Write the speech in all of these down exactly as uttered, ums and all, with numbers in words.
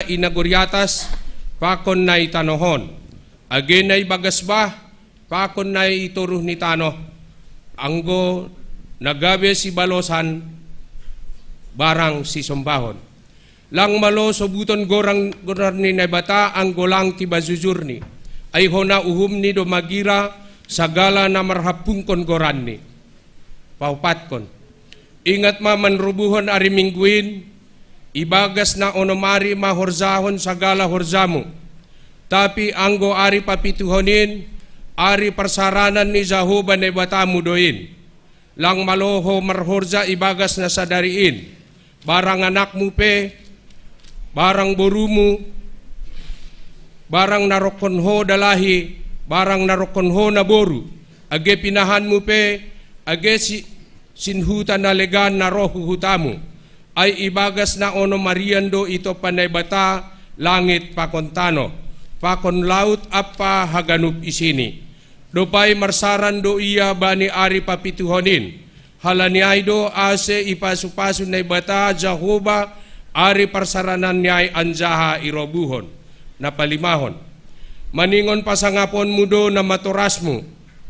i nagori atas pakon na i tanoh on, age na i bagas bah pakon na i toruh ni tanoh, anggo na gabe sibalosan barang sisombahon. Lang malo sobuton goran, goran ni Naibata anggo lang tibajujurni. Ai hona uhumni do magira sagala na marhampungkon goranni. Paopatkon. Ingat ma manrobuhon ari Minggu in, ibagas na onom ari ma horjahon sagala horjamu. Tapi anggo ari papituhon in, ari parsaranan ni Jahowa Naibatamu do in. Lang malo ho marhorja ibagas na sadari in, barang anakmu pe, barang borumu, barang na rongkon ho dalahi, barang na rongkon ho naboru, age pinahanmu pe, age si, sinhuta na legan na roh hu hutamu. Ai ibagas na onom arian do itompa Naibata langit pakon tanoh, pakon laut ampa haganup isini. Dob ai marsaran do ia bani ari papituhon in. Halani ai do ase ipasupasu Naibata Jahowa ari parsarananni ai anjaha irobuhon. Na palimahon. Maningon pasangaponmu do na matorasmu,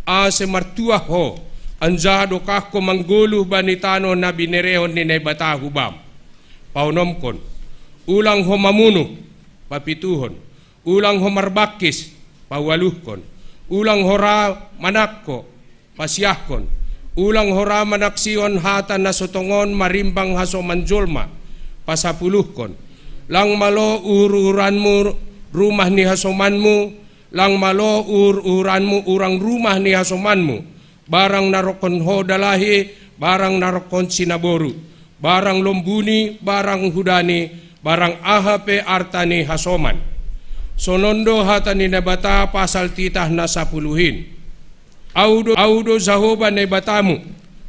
ase martuah ho, anjaha dokah ho manggoluh bani tanoh na binerehon ni Naibata hu bam. Paonomkon. Ulang ho mamunuh, papituhon. Ulang ho marbangkis, paualuhkon. Ulang ho ra manangko, pasiahkon. Ulang ho ra manaksihon hata na so tongon marimbang hasoman jolma, pasapuluhkon. Lang malo uhur-uhuranmu rumah ni hasomanmu, lang malo uhur-uhuranmu urang rumah ni hasomanmu, barang na rongkon ho dalahi, barang na rongkon sinaboru, barang lombuni, barang hudani, barang aha pe arta ni hasoman. Sonon do hata ni Naibata pasal titah na sapuluh in. Ahu do, ahu do Jahowa Naibatamu,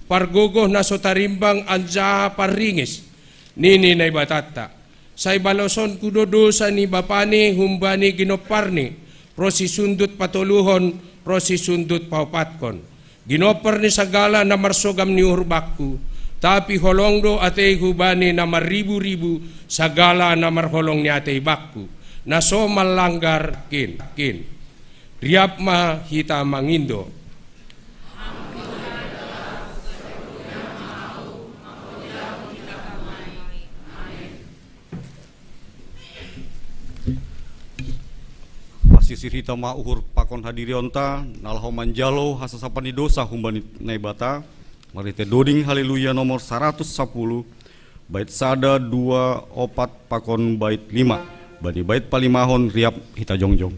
pargogoh na so tarimbang anjaha parringis, nini Naibatanta. Sai balosonku do dosa ni bapani humbani ginomparni, ro sisundut patoluhon, ro sisundut paopatkon. Ginompar ni sagala na marsogam ni uhur bakku, tapi holong do ateihu bani na marribu-ribu sagala na marholong ni atei bakku, na so manlanggar kin, kin. Riap ma hita mangindo. Pasisir hita ma uhur pakon hadirionta, na laho manjalo hasasapan ni dosa humbani Naibata, marhite doding Haleluya nomor saratus sapuluh, bait sada, dua, opat, pakon bait lima. Bani bait palimahon riap hita jongjong.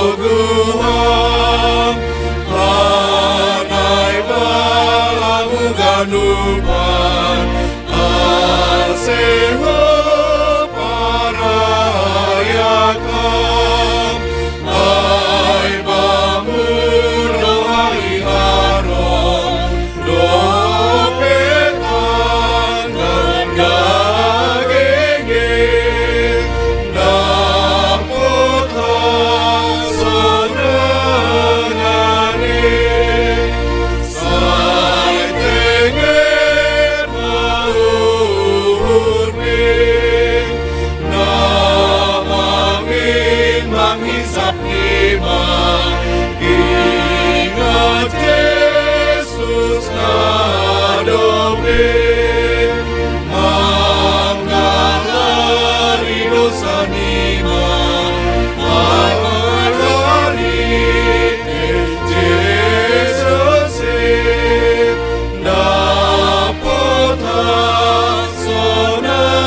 Tuhan, hanai balamu ganupan, aseho parayakan, ai bamu dohai Aron, dope tanggang dagenge, dapota sonangane, sai tenger mauhurbe, na mangin manghisap ni ma, ingat Jesus na dope manggalari dosa ni ma, manggalari Jesus e, dapota sonangane.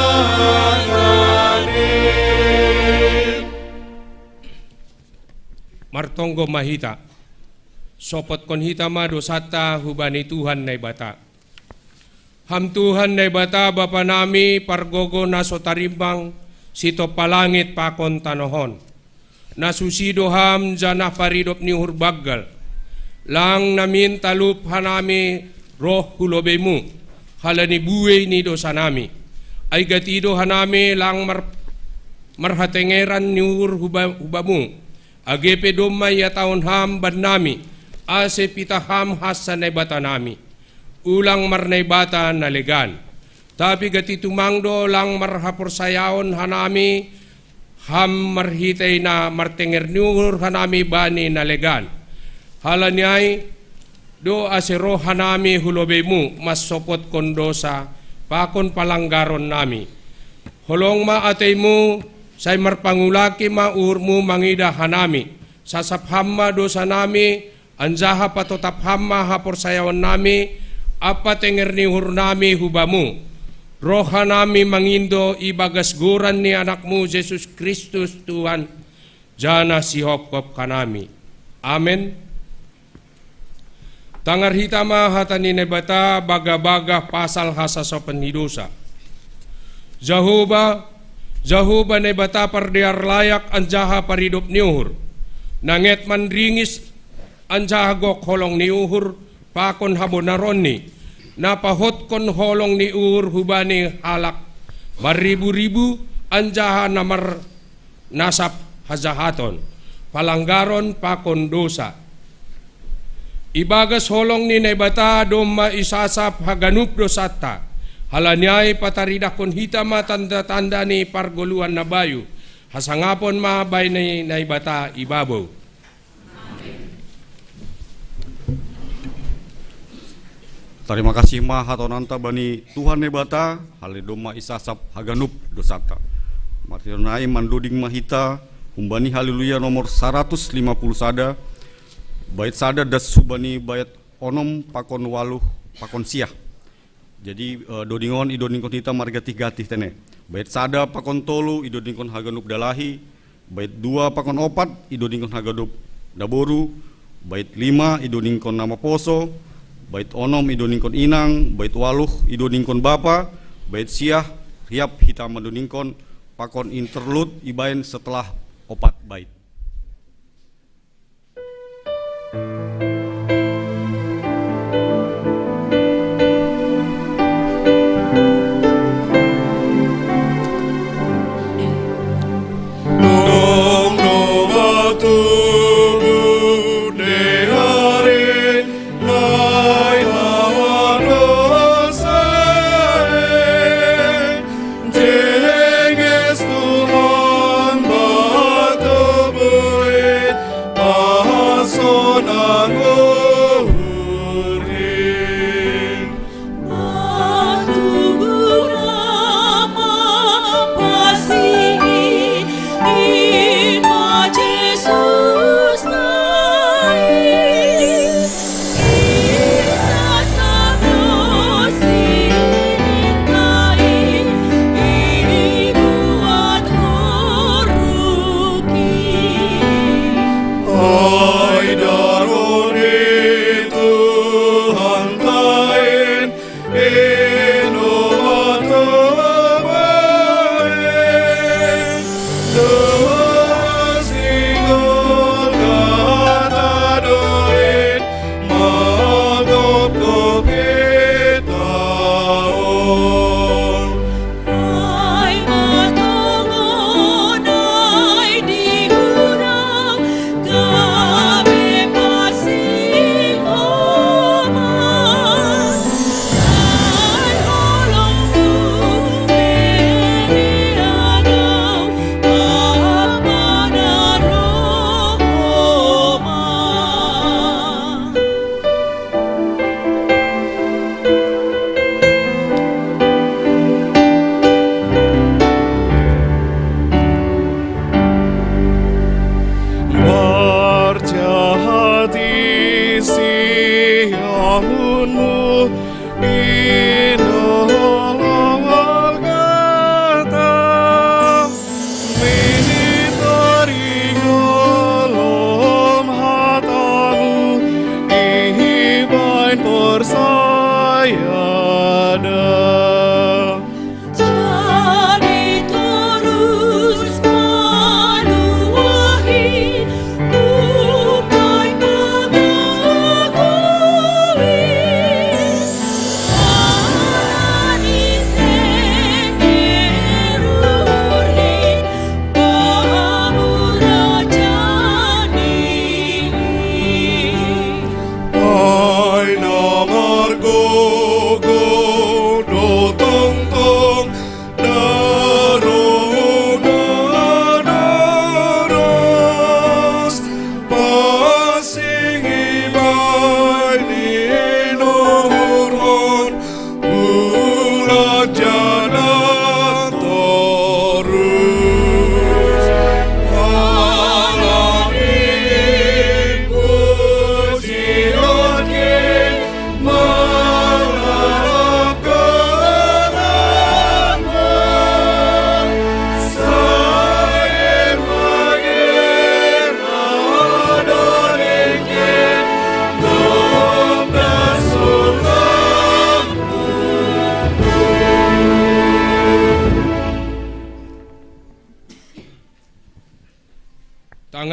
Martonggo ma hita. Sopotkon hita ma dosanta hubani Tuhan Naibata. Ham Tuhan Naibata, Bapa nami, pargogo na so tarimbang, sitompa langit pakon tanoh on. Na susi do Ham janah paridop ni uhur banggal. Lang namin talup hanami roh hu lobeiMu, halani buei ni dosa nami. Ai gati do hanami lang mar-, marhatengeran ni uhur huba-, hu Bamu, age pe domma ihatahon Ham bannami, ase pitah Ham hansa Naibata nami. Ulang marnaibata na legan. Tapi gati tumang do lang marhaporsayaon hanami Ham marhitei na martenger ni uhur hanami bani na legan. Halani ai do ase roh hanami hu lobeiMu mansopotkon dosa pakon palanggaron nami. Holong ma ateiMu, sai marpangulaki ma uhurMu mangidah hanami. Sasap Ham ma dosa nami, anjaha patotap Ham ma haporsayaon nami, ampa tenger ni uhur nami hu Bamu. Roh hanami mangindo ibagas goran ni AnakMu Jesus Kristus Tuhan, janah sihopkop hanami. Amen. Tangar hita ma hata ni Naibata bagabagah pasal hasasopan ni dosa. Jahowa, Jahowa Naibata pardear layak anjaha paridop ni uhur, na nget manringis anjaha gok holong ni uhur pakon habonaronni, na pahotkon holong ni uhur hubani halak marribu-ribu anjaha na mar-, nasap hajahaton, palanggaron pakon dosa. Ibagas holong ni Naibata domma isasap haganup dosanta. Halani ai pataridahkon hita ma tanda-tanda ni pargoluhan na bayu. Hasangapon ma bahen ni Naibata i babou. Tarima kasih ma hataonanta bani Tuhan Naibata, halani domma isasap haganup dosanta. Martinodohon ai mandoding ma hita humbani Haleluya nomor saratus lima puluh sada, bait sada das hubani bait onom pakon ualuh pakon siah. Jadi, eh, doding on idodingkon hita margatih-gatih tene. Bait sada pakon tolu idodingkon haganup dalahi, bait dua pakon opat idodingkon haganup naboru, bait lima idodingkon na maposo, bait onom idodingkon inang, bait ualuh idodingkon bapa, bait siah, riap hita mandodingkon pakon interlude ibahen setelah opat bait.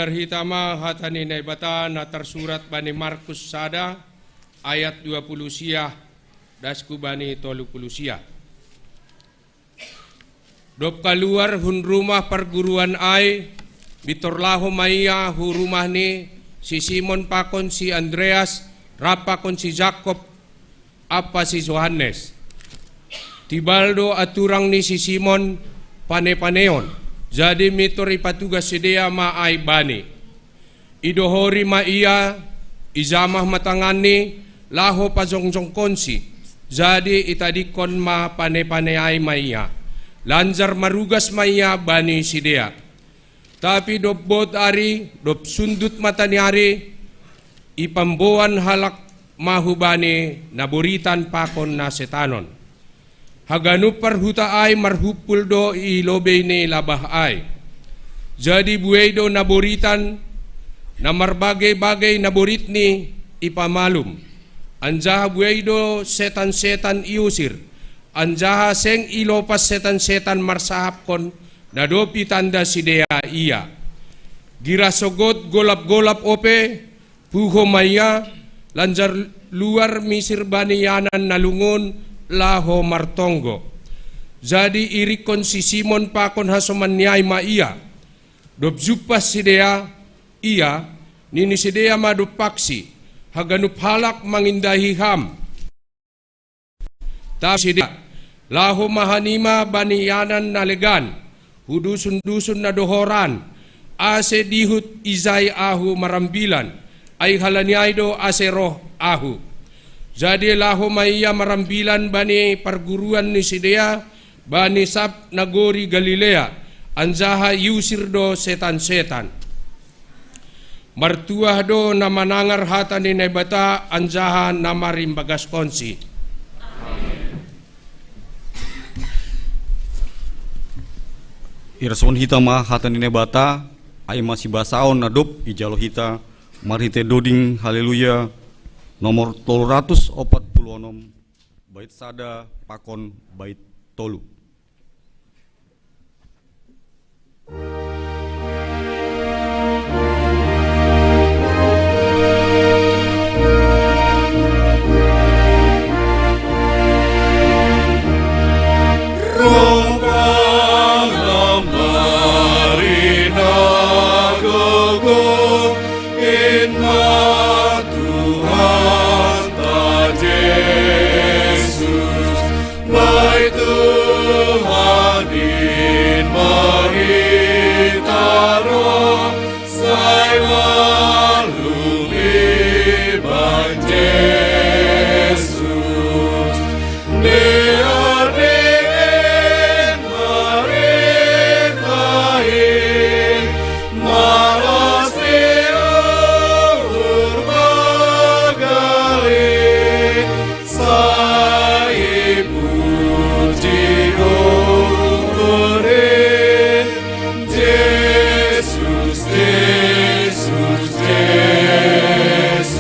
Hita ma hata ni Naibata na tarsurat bani Markus sada ayat dua puluh sia dasku bani tolu puluh sia. Dob kaluar hun rumah parguruan ai, bitor laho ma ia hu rumah ni si Simon pakon si Andreas, rap pakon si Jakob, ampa si Johannes. Tibal do aturang ni si Simon panepaneon, jadi mitor ipatugas sidea ma ai bani. Idohori ma ia, ijamah ma tanganni, laho pajongjongkonsi, jadi itadingkon ma panepane ai ma ia. Lanjar marugas ma ia bani sidea. Tapi dob bot ari, dob sundut mataniari, ipamboan halak ma hu bani na boritan pakon na setanon. Haganup parhuta ai marhumpul do i lobei ni labah ai. Jadi buei do na boritan, na marbagei-bagei na boritni ipamalum. Anjaha buei do setan-setan iusir, anjaha seng ilopas setan-setan marsahapkon, na dob itanda sidea ia. Gira sogot golap-golap ope, puho ma ia, lanjar luar misir bani ianan na lungun laho martonggo. Jadi irikkon si Simon pakon hasomanni ai ma ia. Dob jumpah sidea ia, nini sidea ma dompaksi, haganup halak mangindahi ham. Tapi sidea, laho ma hanima bani ianan na legan, hu dusun-dusun na dohoran, ase dihut ijai ahu marambilan, ai halani ai do ase roh ahu. Jadi laho ma ia marambilan bani parguruan ni sidea, bani sab nagori Galilea, anjaha iusir do setan-setan. Martuah do na manangar hata ni Naibata anjaha na marimbagaskonsi. Irasonhita ma hata ni Naibata, ai masibasaon na dob ijalo hita, marhite doding Haleluya, nomor tolu ratus opat puluh onom, bait sada pakon bait tolu. Roh panglamari na gogo, in ma Tuhan ta Jesus, bai Tuhan in ma hita ro, sai malum iban Jesus. Dear ni en marita in, malas ni uhur bagali, sai puji uhur in. Jesus, Jesus, Jesus,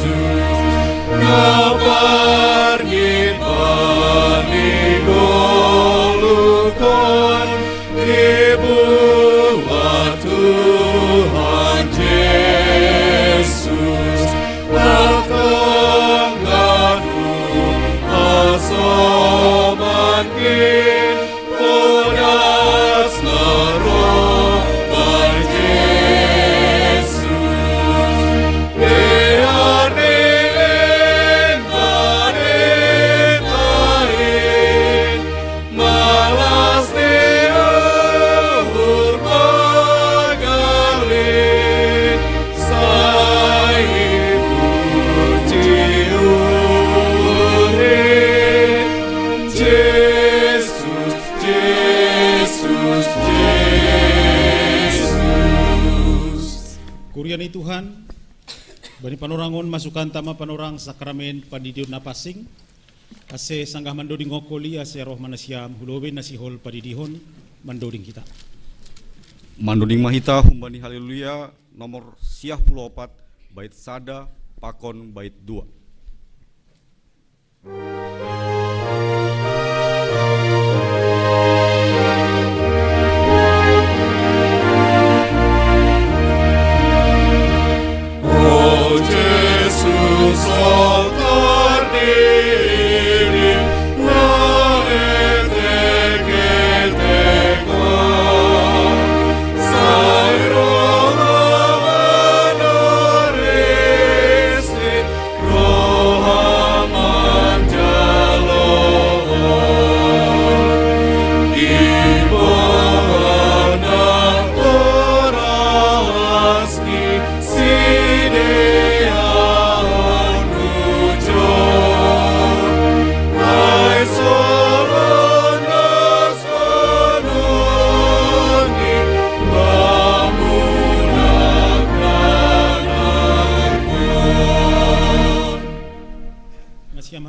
na parngit bani ngolukon, ibuat Tuhan Jesus, datang ganum hasoman kin, podas na roh bai Jesus. Dear ni en marita in, malas ni uhur bagali, sai puji uhur in. Jesus, Jesus, Jesus. Kuria ni Tuhan, bani panorang on masukanta ma panorang sakramen pandidion na pansing, ase sanggah mandoding ongkoli, ase roh ma nasiam hu lobei na sihol padidihon. Mandoding hita. Mandoding ma hita humbani Haleluya nomor sia puluh opat, bait sada pakon bait dua.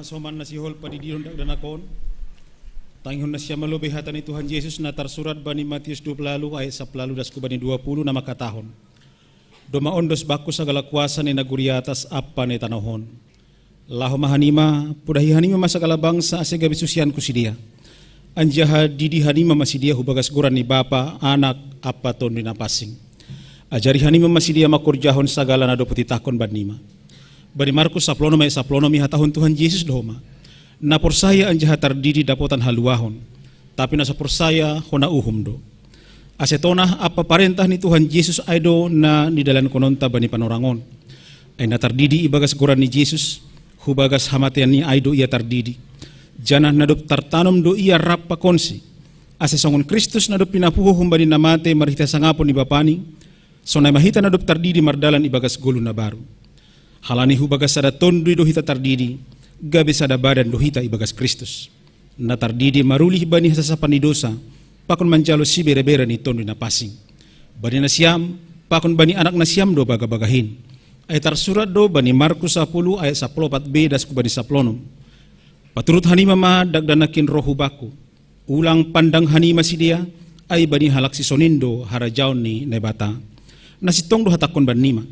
Soman na sihol padidion dakdanak on. Tangihon nasiam ma lobei hata ni Tuhan Jesus na tarsurat bani Matius dua pulu ayat sapulu das hu bani dua pulu na mangkatahon: Domma ondos bangku sagala kuasa na i nagori atas ampa na i tanoh on. Laho ma hanima, pudahi hanima ma sagala bangsa ase gabe susianku sidea. Anjaha didi hanima ma sidea hu bagas goran ni Bapa, Anak, ampa Tonduy Napansing. Ajari hanima ma sidea mangkorjahon sagala na dob hutitahkon bannima. Bani Markus sapulu onom ayat sapulu onom ihatahon Tuhan Jesus do homa: Na porsaya anjaha tardidi dapotan haluahon, tapi na so porsaya hona uhum do. Ase tonah ampa parentah ni Tuhan Jesus ai do na nidalankononta bani panorang on. Ai na tardidi ibagas goran ni Jesus, hu bagas hamateanni ai do ia tardidi. Janah na dob tartanom do ia rap pakonsi. Ase songon Kristus na dob pinapuho humbani na matei marhitei hasangapon ni Bapani, sonai ma hita na dob tardidi mardalan ibagas goluh na baru. Halani hu bagas sada Tonduy do hita tardidi, gabe sada badan do hita ibagas Kristus. Na tardidi marulih bani hasasapan ni dosa, pakon manjalo siberebere ni Tonduy Napansing. Bani nasiam, pakon bani anak nasiam do bagabagahin. Ai tarsurat do bani Markus sapulu ayat sapulu opat b das hu bani sapulu onom: Paturut hanima ma dakdanakin roh hu bangku. Ulang pandang hanima sidea, ai bani halak sisonin do harajaon ni Naibata. Na sintong do hatangkon bannima: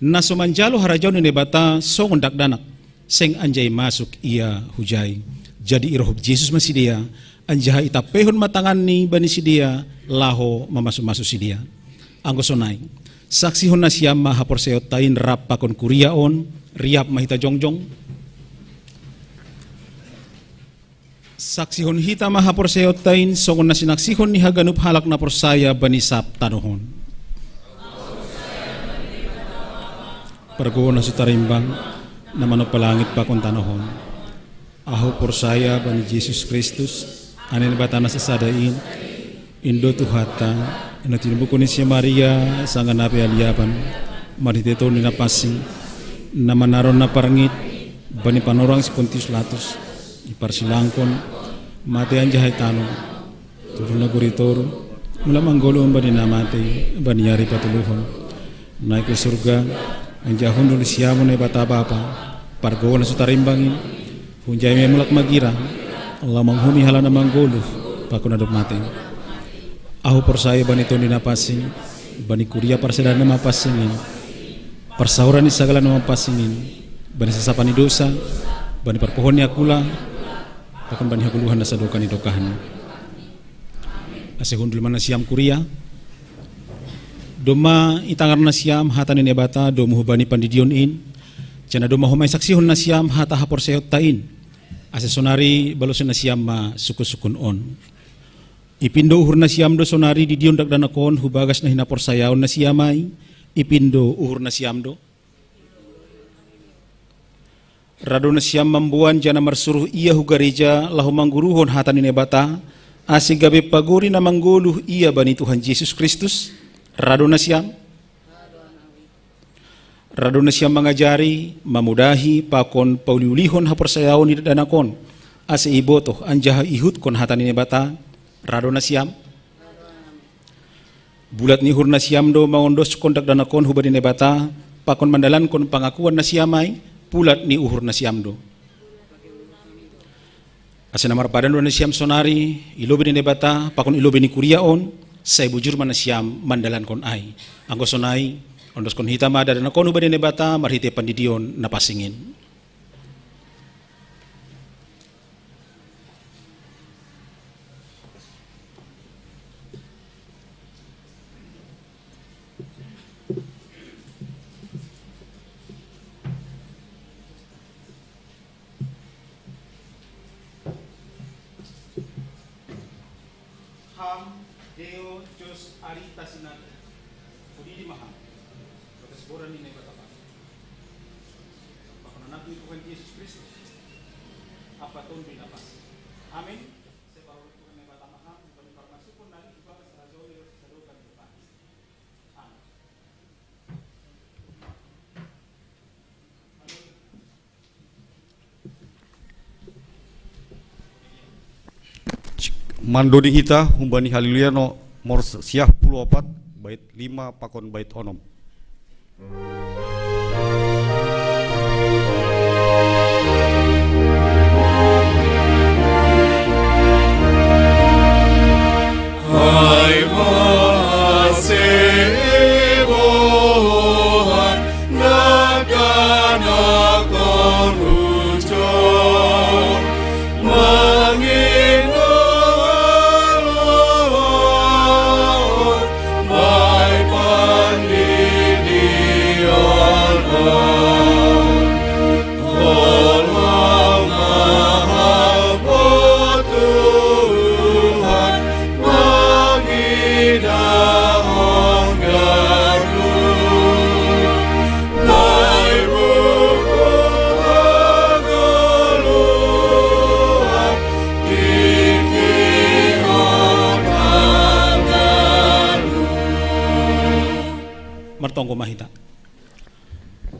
Na so manjalo harajaon ni Naibata songon dakdanak, seng anjai masuk ia hujai. Jadi irohop Jesus ma sidea, anjaha itampeihon ma tanganni bani sidea, laho mamasumasu sidea. Anggo sonai, saksihon nasiam ma haporseaonta in rap pakon kuria on. Riap ma hita jongjong. Saksihon hita ma haporseaonta in songon na sinaksihon ni haganup halak na porsaya bani sab tanoh on. Pargogona so tarimbang, na manompa langit pakon tanoh on. Ahu porsaya bani Jesus Kristus, Anak ni Naibata na sasada in, in do Tuhanta, na tinumbuhkon ni si Maria, sanggah na pe haliapan, marhitei Tonduy Napansing, na manaron na parngit bani panorang si Pontius Pilatus, iparsilangkon, matei anjaha itanom, turun nagori toruh, mulak manggoluh bani na matei bani ari patoluhon. Naik hu surga, anjaha hundul siamun Naibata Bapa, pargogona so tarimbang in, hunjai ma mulak magira, laho manguhumi halak na manggoluh pakon na dob matei. Ahu porsaya bani Tonduy Napansing, bani kuria parsadaan na mapansing in, parsaoran ni sagala na mapansing in, bani hasasapan ni dosa, bani parpohon ni angkula, pakon bani hagoluhan na sadokah ni dokahna. Ase hundul ma nasiam kuria. Domma itangar nasiam hata ni Naibata domu hubani pandidion in, janah domma homa isaksihon nasiam hata haporseaonta in. Ase sonari balosi nasiam ma sungkunsungkun on. Ipindo uhur nasiam do sonari didion dakdanak on hu bagas na hinaporsayaon nasiam ai, ipindo uhur nasiam do. Ra do nasiam mamboan janah marsuruh ia hu gareja laho mangguruhon hata ni Naibata, ase gabe pagori na manggoluh ia bani Tuhan Jesus Kristus? Ra do nasiam? Ra do nasiam mangajari, mamudahi, pakon pauliulihon haporsayaon ni dakdanak on, ase ibotoh anjaha iihutkon hata ni Naibata? Ra do nasiam? Bulat ni uhur nasiam do mangondoskon dakdanak on hubani Naibata, pakon mandalankon pangakuan nasiam ai? Bulat ni uhur nasiam do. Ase na marpadan do nasiam sonari i lobei ni Naibata pakon i lobei ni kuria on, sai bujur ma nasiam mandalankon ai. Anggo sonai, ondoskon hita ma dakdanak on hubani Naibata marhitei pandidion na pansing in. Ham, Deo, Jos, Arita, Sinata. Hudidi ma ham. Bagas goran ni Naibata Bapa. Pakon Anakni Tuhan Jesus Kristus, ampa Tonduy Napansing. Amin. Sai parorot ni Tuhan Naibata ma ham, hubani parmasukon nari ibagas harajaon ni roh si sadokah ni dokahna. Amin. Mandoni hita humbani Haleluya nomor siah pulu opat, bait lima pakon bait onom.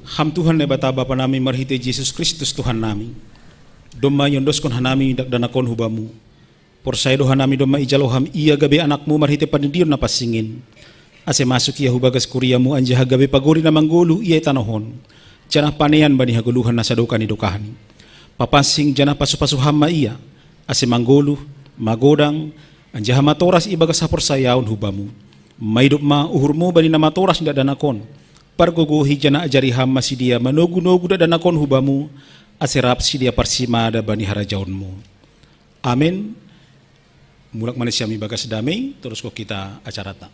Ham Tuhan Naibata Bapa nami, marhite Jesus Kristus Tuhan nami, domma iondoskon hanami dakdanakon hu Bamu. Porsaya do hanami domma ijalo Ham Ia gabe anakMu marhite pandidion na pansing in, ase masuk Ia hu bagas kuriaMu anjaha gabe pagori na manggoluh Ia i tanoh on, janah panean bani hagoluhan na sadokah ni dokahni. Papansing janah pasupasu Ham ma Ia, ase manggoluh, magodang, anjaha matoras ibagas haporsayaon hu Bamu. Maidop ma uhurMu bani na matoras ni dakdanak on. Pargogohi janah ajari Ham ma sidea manogunogu dakdanak on hu Bamu, ase rap sidea parsimada bani harajaonMu. Amen. Mulak ma nasiam ibagas dame, toruskon hita acarata.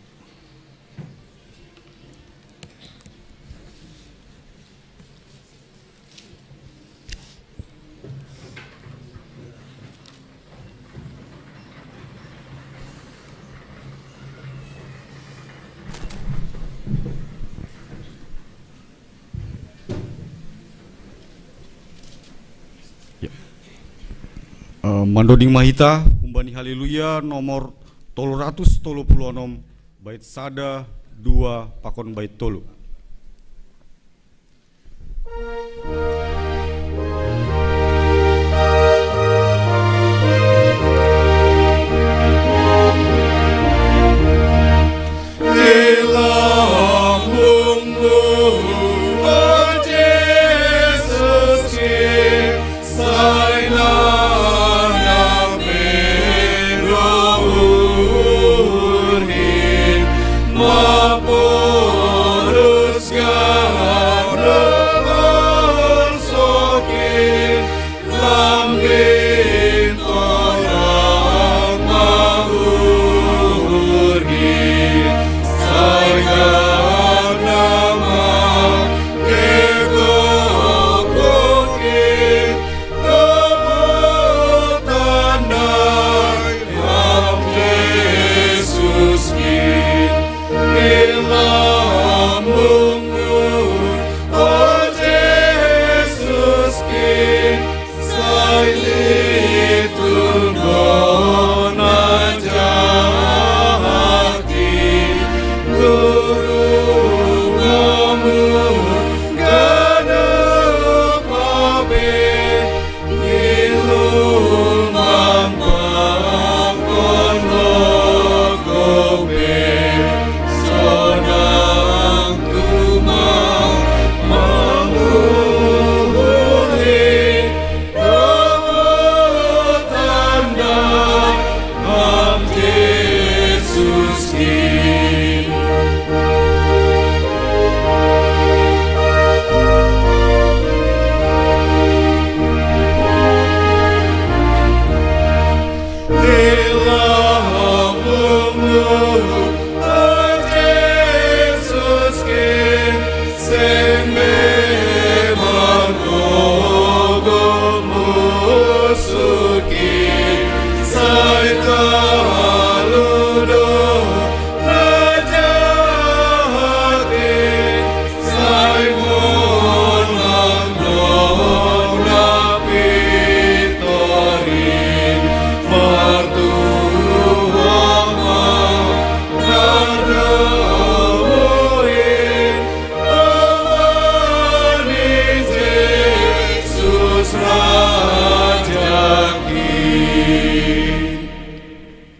Ya. Eh, mandoding ma hita humbani Haleluya nomor tolu ratus tolu puluh onom, bait sada, dua, pakon bait tolu.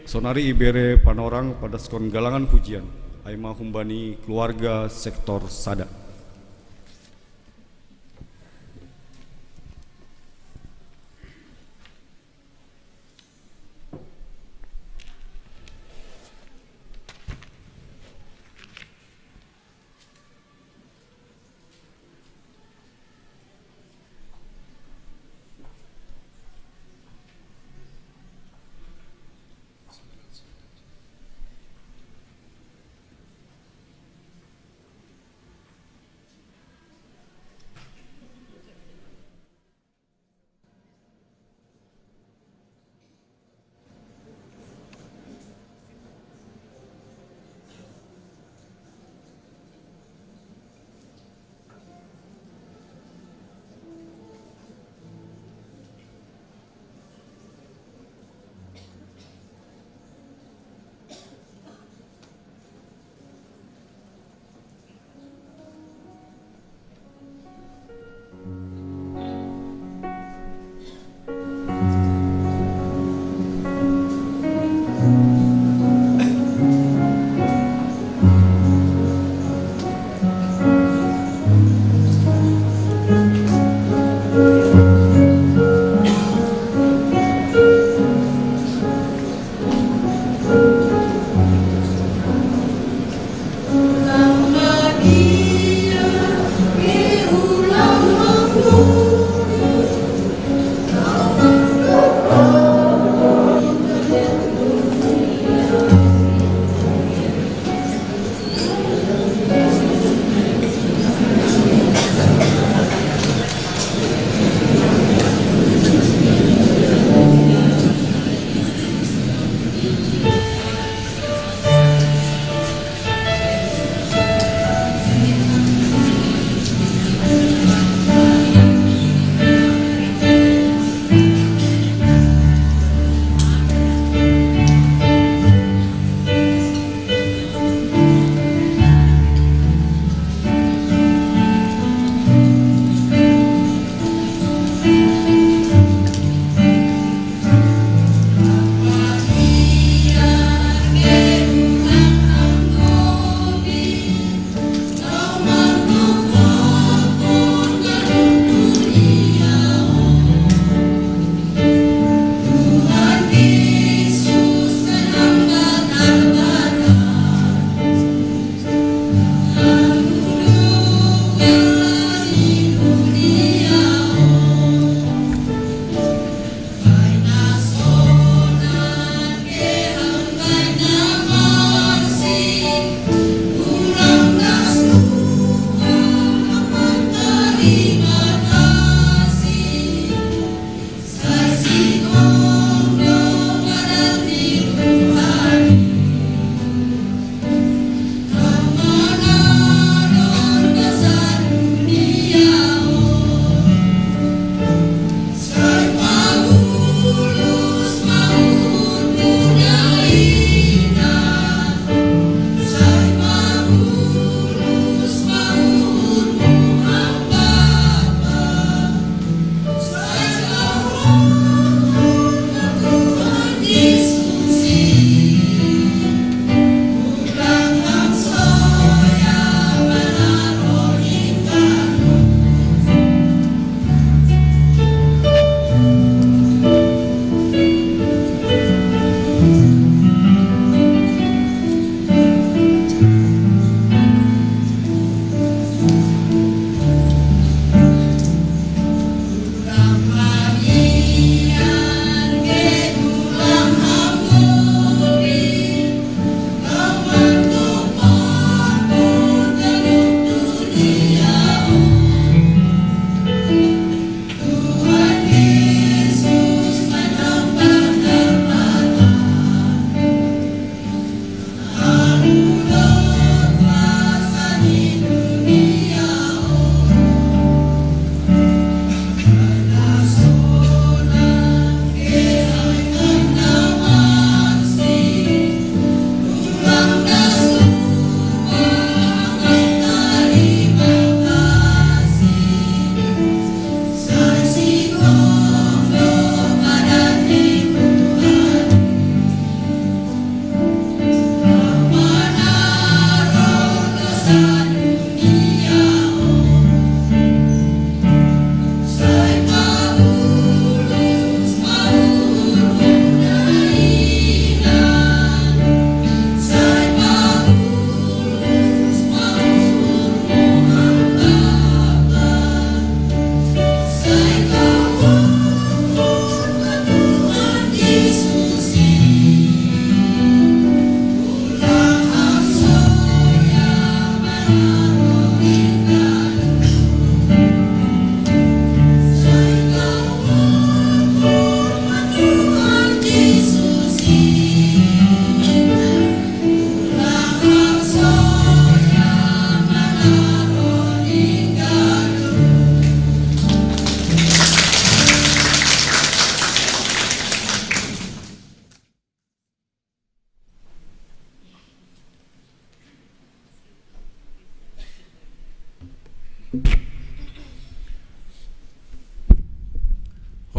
Sonari ibere panorang padaskon galangan pujian, ai ma humbani keluarga sektor sada.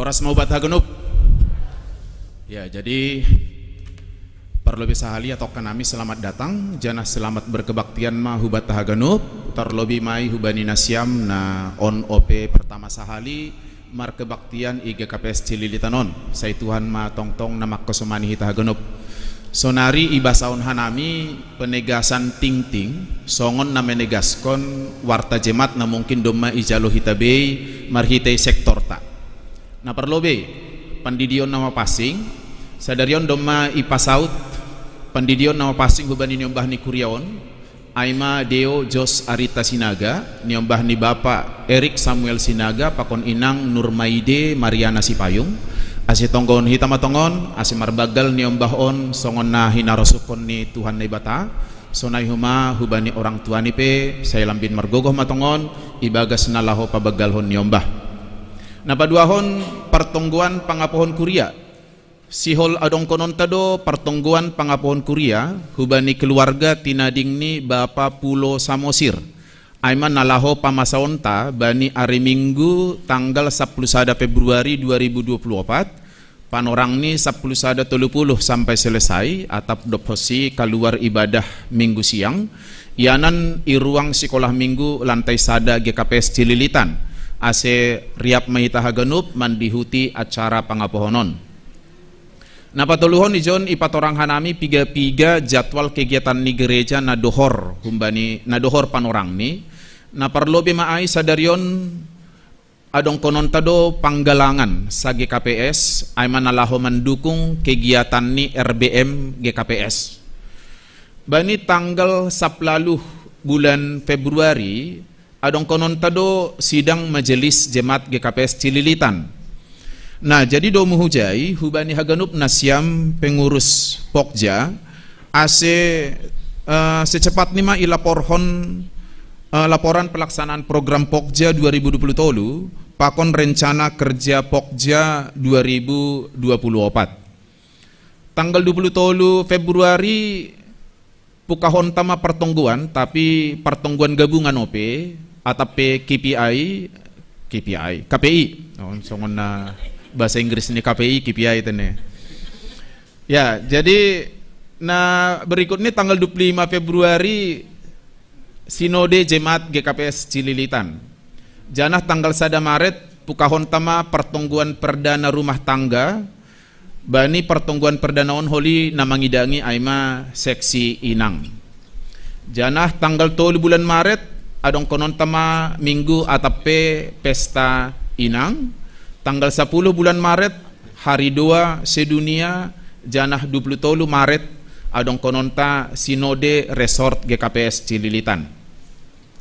Horas ma hubat haganup. Ya, jadi parlobi sahali atau kanami selamat datang, janah selamat berkebaktian ma hubat haganup, tarlobi mai hubani nasiam na on ope pertama sahali markebaktian i G K P S Cililitan on. Sai Tuhan ma tongtong na mangkasomani hita haganup. Sonari ibasahon hanami penegasan tingting, songon na menegaskon warta Jemat na mungkin domma ijalo hita bei marhitei sektorta. Na parlobei, pandidion na mapansing, sadari on domma ipasaut pandidion na mapansing hubani niombah ni kuria on, ai ma Deo Jos Arita Sinaga, niombah ni Bapa Erik Samuel Sinaga pakon Inang Nurmaide Mariana Sipayung, ase tonggohon hita ma tongon, ase marbanggal niombah on songon na hinarosuhon ni Tuhan Naibata, sonai homa hubani orang tuani pe, sai lambin margogoh ma tongon, ibagas na laho pabanggalhon niombah. Na paduahon partonggoan pangapohon kuria. Sihol adongkononta do partonggoan pangapohon kuria hubani keluarga tinading ni Bapa Pulo Samosir. Ai ma na laho pamasaonta bani ari Minggu tanggal sampulu sada Februari dua ribu dua puluh opat, panorang ni sampulu sada tolu puluh sampai selesai, atap dob hosi kaluar ibadah Minggu siang, ianan i ruang sikolah Minggu lantai sada G K P S Cililitan, ase riap ma hita haganup mandihuti acara pangapohon on. Na patoluhon ijon ipatorang hanami piga-piga jadwal kegiatan ni gereja na dohor humbani na dohor panorangni. Na parlobei ma ai sadari on adongkononta do panggalangan sa G K P S, ai ma na laho mandukung kegiatan ni R B M G K P S. Bani tanggal sampulu bulan Februari, adongkononta do sidang majelis Jemat G K P S Cililitan. Nah, jadi domu hujai hubani haganup nasiam pengurus Pokja, ase eh, secepatni ma ilaporhon eh, laporan pelaksanaan program Pokja dua ribu dua puluh tolu pakon rencana kerja Pokja dua ribu dua puluh opat. Tanggal dua puluh tolu Februari pukahonta ma partonggoan, tapi partonggoan gabungan ope, atap pe K P I, K P I, K P I. Oh, songon na bahasa Inggris ni K P I, K P I tene. Ya, jadi na berikut ni tanggal dua puluh lima Februari Sinode Jemat G K P S Cililitan. Janah tanggal sada Maret pukahonta ma partonggoan perdana rumah tangga, bani partonggoan perdana on holi na mangidangi ai ma seksi inang. Janah tanggal tolu bulan Maret adongkononta ma Minggu atap pe pesta inang. Tanggal sampulu bulan Maret hari doa sedunia, janah dua puluh tolu Maret adongkononta Sinode Resort G K P S Cililitan.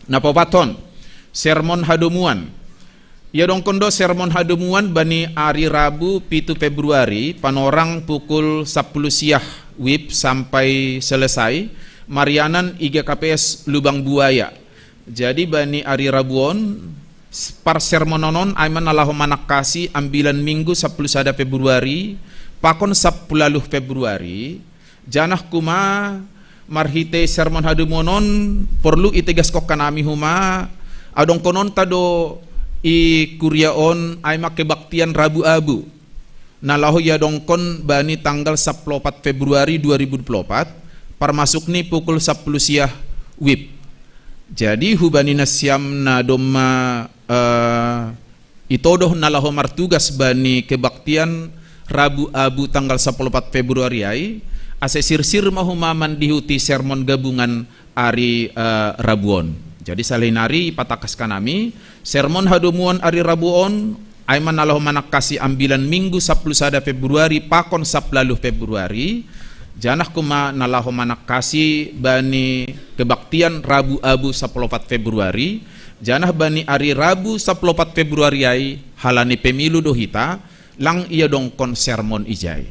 Na paopathon, sermon hadomuan. Iadongkon do sermon hadomuan bani ari Rabu pitu Februari, panorang pukul sampulu siah wib sampai selesai, marianan i G K P S Lubang Buaya. Jadi bani ari Rabu on, parsermonon on ai ma na laho manangkasi ambilan Minggu sampulu sada Februari pakon sampulu ualuh Februari, janah homa marhitei sermon hadomuan on porlu itegaskon hanami homa adongkononta do i kuria on ai ma kebaktian Rabu Abu na laho iadongkon bani tanggal sampulu opat Februari dua ribu dua puluh opat, parmasuk ni pukul sampulu siah wib. Jadi hubani nasiam na domma eh, itodoh na laho martugas bani kebaktian Rabu Abu tanggal sampulu opat Februari ai, ase sirsir ma homa mandihuti sermon gabungan ari eh, Rabu on. Jadi sahali nari ipatangkas hanami, sermon hadomuan ari Rabu on ai ma na laho manangkasi ambilan Minggu sampulu sada Februari pakon sampulu ualuh Februari, janah homa na laho manangkasi bani kebaktian Rabu Abu sampulu opat Februari, janah bani ari Rabu sampulu opat Februari ai, halani pemilu do hita, lang iadongkon sermon ijai.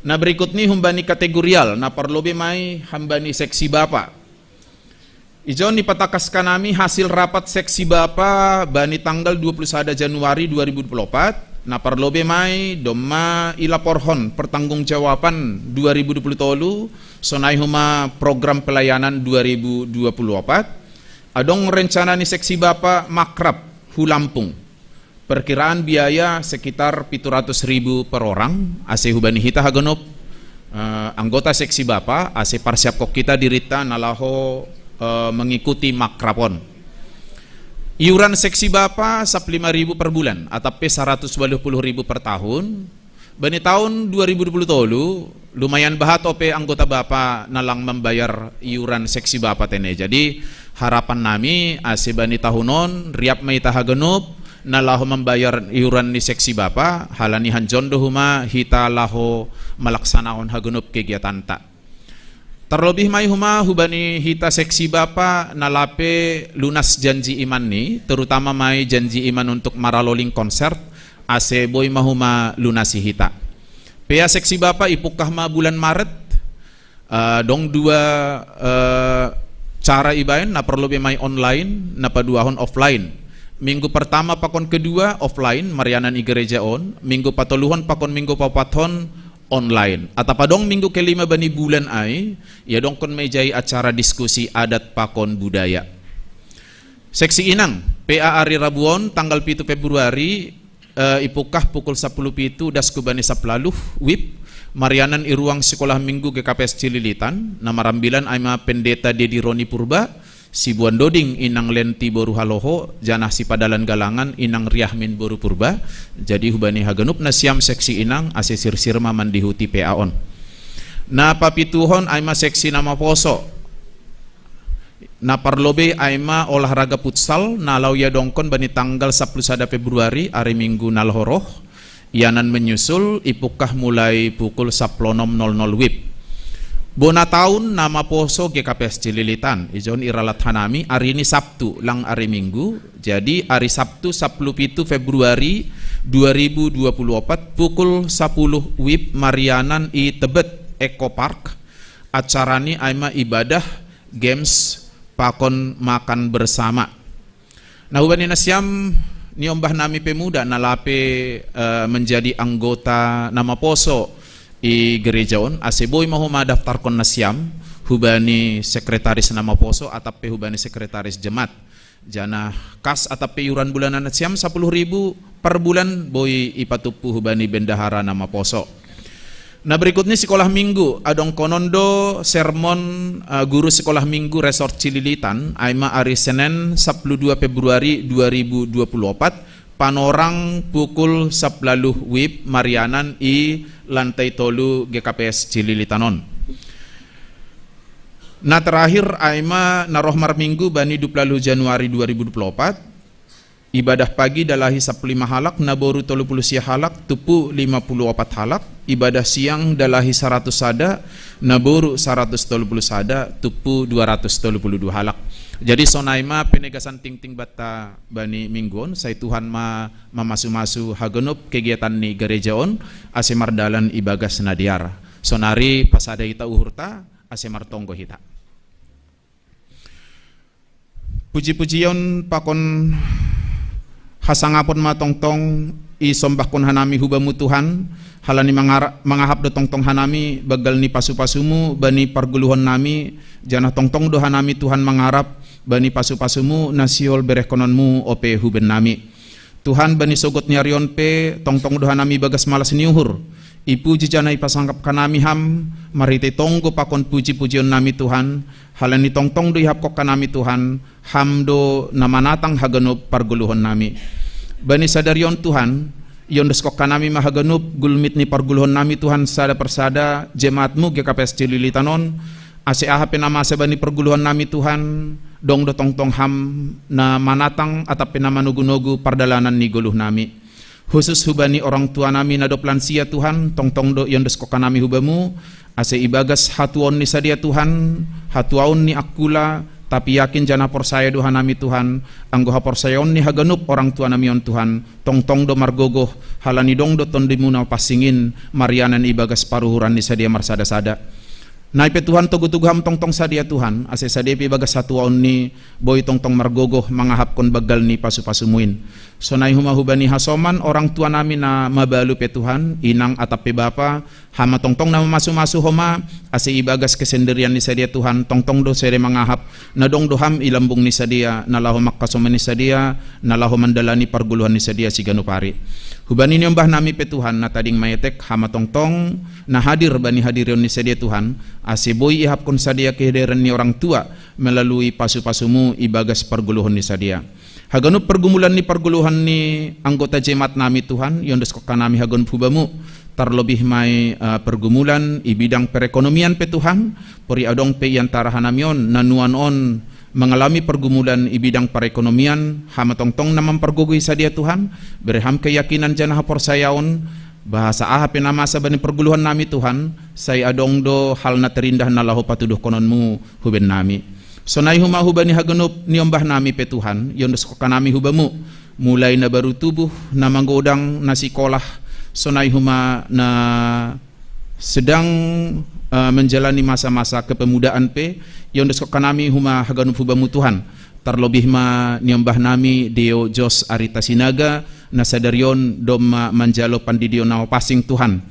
Na berikut ni humbani kategorial, na parlobei ma i humbani seksi bapa. Ijon ipatangkas hanami hasil rapat seksi bapa bani tanggal dua puluh sada Januari dua ribu dua puluh opat, na parlobei ma i domma ilaporhon pertanggungjawaban dua ribu dua puluh tolu, sonai homa program pelayanan dua ribu dua puluh opat, adong rencana ni seksi bapa makrab hu Lampung. Perkiraan biaya sekitar pitu ratus ribu per orang, ase hubani hita haganup, eh, anggota seksi bapa, ase parsiapkon hita dirita na laho, eh, mengikuti makrab on. Iuran seksi bapa saplima ribu per bulan, atap pe saratus waluh puluh ribu per tahun. Bani taon dua ribu dua puluh tolu, lumayan bahat ope anggota bapa na lang mambayar iuran seksi bapa tene. Jadi, harapan nami, ase bani tahun on, riap ma hita haganup, na laho mambayar iuran ni seksi bapa, halani hanjon do huma hita laho malaksanahon haganup kegiatanta. Tarlobih ma i huma hubani hita seksi bapa na lape lunas janji imanni, terutama ma i janji iman untuk maraloling konser, ase boi ma huma lunasi hita. Pea seksi bapa ipungkah ma bulan Maret, eh, dong dua, eh, cara ibaen, na parlobih ma i online, na paduahon offline. Minggu pertama pakon kedua offline, marianan i gereja on, minggu patoluhon pakon minggu paopathon online. Atap adong minggu kelima bani bulan ai, iadongkon ma i jai acara diskusi adat pakon budaya. Seksi inang, P A ari Rabu on, tanggal pitu Februari, eh, ipungkah pukul sapuluh pitu das hubani saplaluh wib, marianan i ruang Sikolah Minggu G K P S Cililitan, na marambilan ai ma Pendeta Dedi Roni Purba, si Buan Doding Inang Lenti boru Haloho, janah si Padalan Galangan Inang Riahmin boru Purba. Jadi hubani haganup nasiam seksi inang, ase sirsir ma mandihuti P A on. Na papituhon ai ma seksi na maposo. Na parlobei ai ma olahraga futsal, na laho iadongkon bani tanggal sapuluh sada Februari, ari Minggu na laho roh, ianan menyusul, ipungkah mulai pukul sapuluh nol nol wib. Bona taon na maposo G K P S Cililitan, ijon iralat hanami, ari ni Sabtu, lang ari Minggu, jadi ari Sabtu sapuluh pitu Februari dua ribu dua puluh opat, pukul sapuluh wib marianan i Tebet Eco Park, acarani ai ma ibadah, games, pakon makan bersama. Na hubani nasiam niombah nami pemuda na lape, eh, menjadi anggota na maposo i gereja on, ase boi ma huma daftarkon nasiam hubani sekretaris na maposo atap pe hubani sekretaris jemaat. Janah kas atap pe iuran bulanan nasiam sapuluh ribu per bulan boi ipatumpu hubani bendahara na maposo. Na berikutni sikolah minggu, adongkonon do sermon, eh, guru sikolah minggu Resort Cililitan, ai ma ari Senen sapuluh dua Februari dua ribu dua puluh opat, panorang pukul saplaluh wib marianan i lantai tolu G K P S Cililitan on. Na terakhir ai ma na roh marminggu bani dua puluh Januari dua ribu dua puluh opat, ibadah pagi dalahi sapuluh lima halak, na boru tolu puluh sia halak, tumpu lima puluh opat halak, ibadah siang dalahi saratus sada, na boru saratus tolu puluh sada, tumpu dua ratus tolu puluh dua halak. Jadi sonai ma penegasan tingting banta bani minggu on, sai Tuhan ma mamasu-masu haganup kegiatan ni gereja on, ase mardalan ibagas na dear. Sonari pasada hita uhurta, ase martonggo hita. Puji-pujion pakon hasangapon ma tongtong isombahkon hanami hu Bamu Tuhan, halani mangara-, mangahap do tongtong hanami banggal ni pasu-pasumu bani pargoluhon nami, janah tongtong do hanami Tuhan mangarap bani pasu-pasumu na sihol berehkononmu ope huben nami. Tuhan, bani sogot ni ari on pe, tongtong do hanami bagas malas ni uhur. Ipuji janah ipasangap hanami Ham, marhitei tonggo pakon puji-pujion nami Tuhan, halani tongtong do ihapkon hanami Tuhan, Ham do na manatang haganup pargoluhon nami. Bani sadari on Tuhan, iondoskon hanami ma haganup gulmit ni pargoluhon nami Tuhan sada persada, jemaatmu G K P S Cililitan on, ase aha pe na masa bani pargoluhon nami Tuhan, dong do tongtong Ham na manatang atap pe na manogu-nogu pardalanan ni goluh nami. Husus hubani orang tua nami na dob lansia Tuhan, tongtong do iondoskon hanami hu Bamu, ase ibagas hatuaon ni sadia Tuhan, hatuaon ni angkula, tapi yakin janah porsaya do hanami Tuhan, anggo haporsayaon ni haganup orang tua nami on Tuhan, tongtong do margogoh, halani dong do TondiMu na pansing in, marianan ibagas paruhuran ni sadia marsada-sada. Nai pe Tuhan, togu-togu Ham tongtong sadia Tuhan, ase sadia pe ibagas hatuaon ni, boi tongtong margogoh mangahapkon banggal ni pasu-pasuMuin. Sonai homa hubani hasoman orang tua nami na mabalu pe Tuhan, inang atap pe bapa, Ham ma tongtong na mamasu-masu homa, ase ibagas kesendirian ni sadia Tuhan, tongtong do sadia mangahap, na dong do Ham i lambung ni sadia, na laho mangkasomani sadia, na laho mandalani pargoluhan ni sadia siganup ari. Hubani niombah nami pe Tuhan, na tading maetek, Ham ma tongtong, na hadir bani hadirion ni sadia Tuhan, ase boi ihapkon sadia kehadiran ni orang tua, melalui pasu-pasuMu ibagas pargoluhan ni sadia. Haganup pergumulan ni pargoluhan ni anggota jemaat nami Tuhan, iondoskon hanami haganup hubaMu, tarlobih ma i, eh, pergumulan i bidang perekonomian pe Tuhan, pori adong pe i antara hanami on, na nuan on mengalami pergumulan i bidang perekonomian, Ham ma tongtong na mampargogohi sadia Tuhan, bere Ham keyakinan janah haporsayaon, bahasa aha pe na masa bani pergoluhan nami Tuhan, sai adong do hal na terindah na laho patuduhkononMu huben nami. Sonai homa hubani haganup niombah nami pe Tuhan, iondoskon hanami hubaMu, mulai na baru tubuh, na magodang, na sikolah, sonai homa na sedang, eh, menjalani masa-masa kepemudaan pe, iondoskon hanami homa haganup hubaMu Tuhan. Tarlobih ma niombah nami Deo Jos Arita Sinaga, na sadari on domma manjalo pandidion na pansing Tuhan.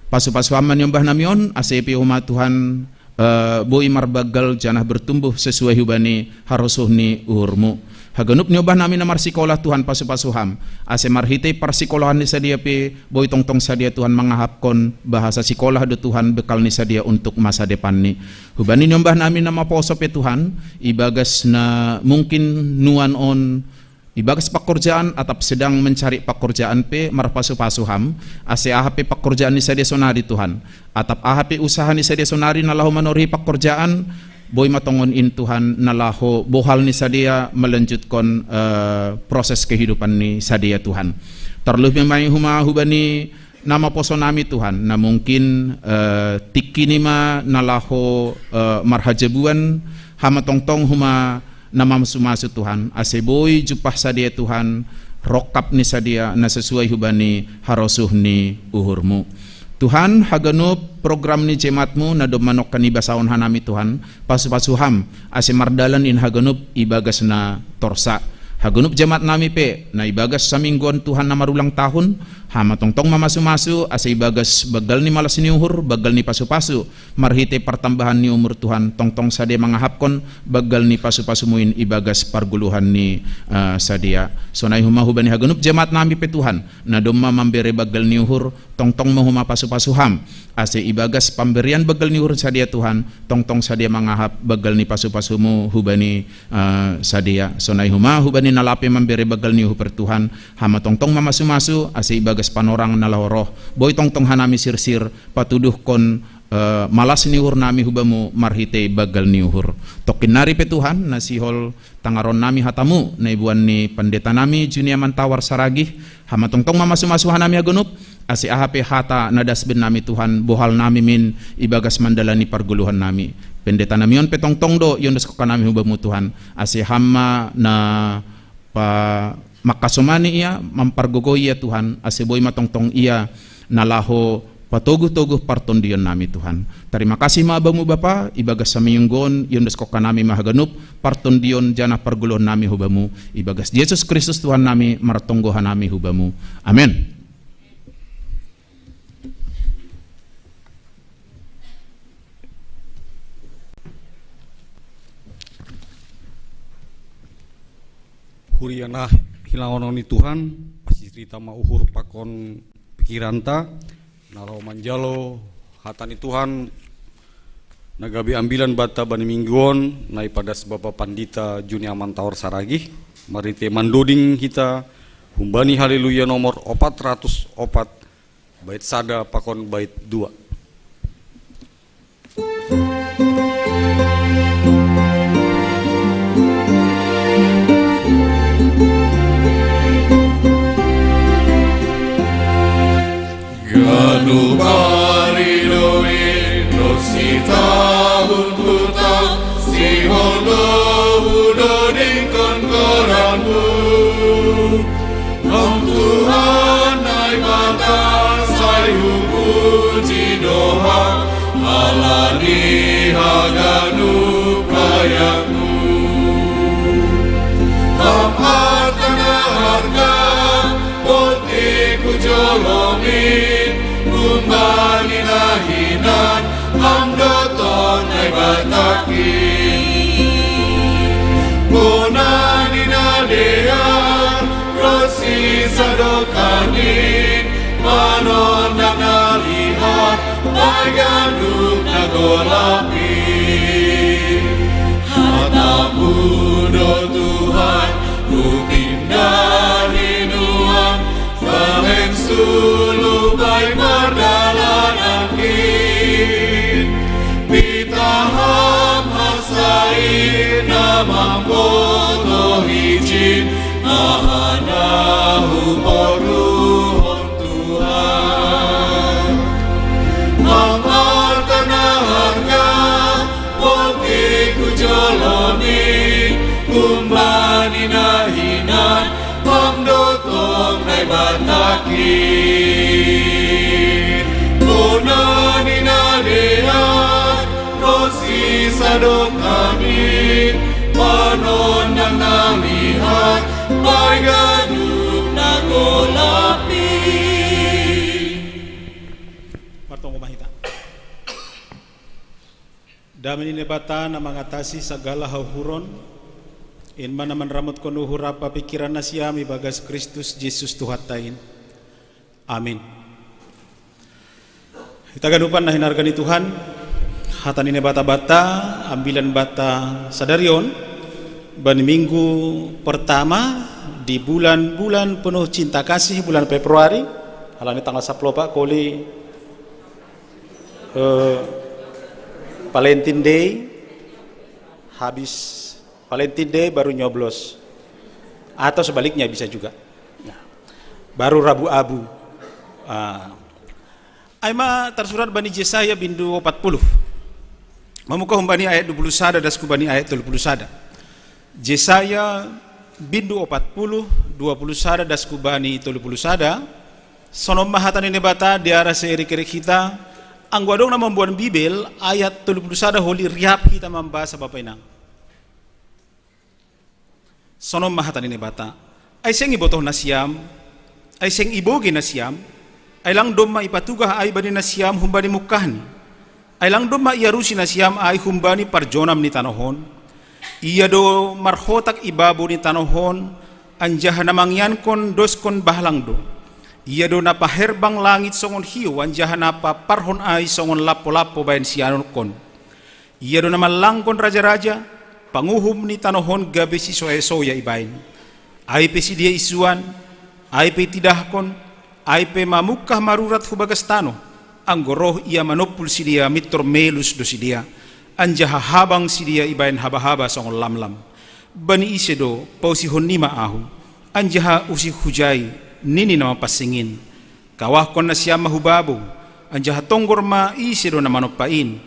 Pasu-pasu Ham ma niombah nami on, ase pe homa Tuhan, eh, boi marbanggal janah bertumbuh sesuai hubani harosuh ni uhurMu. Haganup niombah nami na marsikolah Tuhan pasu-pasu Ham, ase marhitei parsikolahan ni sadia pe, boi tongtong sadia Tuhan mangahapkon, bahasa sikolah do Tuhan bekal ni sadia untuk masa depanni. Hubani niombah nami na maposo pe Tuhan, ibagas na mungkin nuan on, ibagas pakorjaan atap sedang mencari pakorjaan pe marpasu-pasu Ham, ase aha pe pakorjaan ni sadia sonari Tuhan, atap aha pe usaha ni sadia sonari na laho manorih pakorjaan, boi ma tongon in Tuhan na laho bohal ni sadia melanjutkon, eh, proses kehidupan ni sadia Tuhan. Tarlobih ma i homa hubani na maposo nami Tuhan, na mungkin, eh, tingki ni ma na laho, eh, marhajabuan, Ham ma tongtong homa na mamasu-masu Tuhan, ase boi jumpah sadia Tuhan, rongkap ni sadia na sesuai hubani harosuh ni uhurMu. Tuhan, haganup program ni jemaatMu na domma nongkan ibasaon hanami Tuhan, pasu-pasu Ham, ase mardalan in haganup ibagas na torsa. Haganup jemaat nami pe, na ibagas saminggu on Tuhan na marulang tahun, Ham ma tongtong mamasu-masu, ase ibagas banggal ni malas ni uhur, banggal ni pasu-pasu, marhitei partambahan ni umur Tuhan, tongtong sadia mangahapkon banggal ni pasu-pasuMuin ibagas pargoluhan ni, eh, sadia. Sonai homa hubani haganup jemaat nami pe Tuhan, na domma mambere banggal ni uhur, tongtong ma homa pasu-pasu Ham, ase ibagas pamberian banggal ni uhur sadia Tuhan, tongtong sadia mangahap banggal ni pasu-pasuMu hubani, eh, sadia. Sonai homa hubani na lape mambere banggal ni uhur Tuhan, Ham ma tongtong mamasu-masu, ase ibagas panorang na laho roh, boi tongtong hanami sirsir, patuduhkon, eh, malas ni uhur nami hubamu marhitei banggal ni uhur. Tongkin nari pe Tuhan, na sihol tangaron nami hatamu, na iboan ni pandeta nami Junia Mantawar Saragih, Ham ma tongtong mamasu-masu hanami haganup, ase aha pe hata na dasben nami Tuhan, bohal nami min ibagas mandalani pargoluhan nami. Pandeta nami on pe tongtong do iondoskon hanami hubamu Tuhan, ase Ham ma na pa mangkasomani ia, mampargogohi ia Tuhan, ase boi ma tongtong ia na laho patoguh-toguh partondion nami Tuhan. Tarima kasih ma bamu Bapa, ibagas saminggu on iondoskon hanami ma haganup partondion janah pargoluhan nami hubamu, ibagas Jesus Kristus Tuhan nami martonggo hanami hubamu. Amen. Huria na hilangonon ni Tuhan, pasirita ma uhur pakon pikiranta, na laho manjalo hata ni Tuhan, na gabe ambilan banta bani minggu on, na ipadas Bapa Pandita Junia Mantawar Saragih, marhitei mandoding hita, humbani Haleluya nomor opat ratus opat, bait sada pakon bait dua. Ganup ari do i, dohot sitahun hutang, sihol do hudoding goranmu. Ham Tuhan Naibata, sai hupuji do Ham, Alani haganup layakmu, ham artana harga, bolti kujolomin, humbani nahinan, ham doton Naibatakin. Bonani nadear, ro sisadokanin, manondang nalihat, bai ganup nagolapin. Hatamu do Tuhan, hupindahi nuan, bahen sulu bai mardalanankin. Pitah ham hasai na mambotoh ijin, aha na huporluhon Tuhan. Ham artana harga, bolti kujolomin, humbani nahinan, ham doton Naibatakin. Bonani nadear, ro sisadokanin, manondang nalihat, bai ganup nagolapin. Martonggo ma hita. Dame ni Naibata na mangatasi sagala hauhuron, in ma na manramotkon uhur rap pingkiran nasiam ibagas Kristus Jesus Tuhanta in. Amin. Hita ganupan na hinarga ni Tuhan, hata ni Naibata banta, ambilan banta sadari on, bani minggu pertama di bulan-bulan penuh cinta kasih, bulan Februari, alani tanggal saplopak koli, eh, Valentine Day, habis Valentine Day baru nyoblos. Atau sebaliknya bisa juga. Nah, baru Rabu Abu. Ah. Ai ma tarsurat bani Jesaya bindu opat puluh. Mamuka humbani ayat dua puluh sada das hu bani ayat tolu puluh sada. Jesaya bindu opat puluh, dua puluh sada das hu bani tolu puluh sada. Sonon ma hata ni Naibata di arah seerik-erik hita, anggo adong na mamboan Bibel, ayat tolu puluh sada holi riap hita mambasa Bapa inang. Sonon ma hata ni Naibata. Ai seng ibotoh nasiam, ai seng ibogei nasiam, ai lang domma ipatugah ai bani nasiam humbani mungkahni. Ai lang domma iarusi nasiam ai humbani parjonam ni tanoh on. Ia do marhotak i babo ni tanoh on, anjaha na mangiankon doskon bahlang do. Ia do na paherbang langit songon hiou, anjaha na paparhon ai songon lampo-lampo bahen sianukkon. Ia do na manlangkon raja-raja, panguhum ni tanoh on gabe sisoya-soya ibahen. Ai pe sidea isuan, ai pe itidahkon, ai pe mamungkah marurat hu bagas tanoh, anggo roh ia manompul sidea mintor melus do sidea, anjaha habang sidea ibahen haba-haba songon lamlam. Bani ise do pausihon nima ahu, anjaha usih hujai, nini na mapansing in. Kawahkon nasiam ma hu babo, anjaha tonggor ma ise do na manompa in.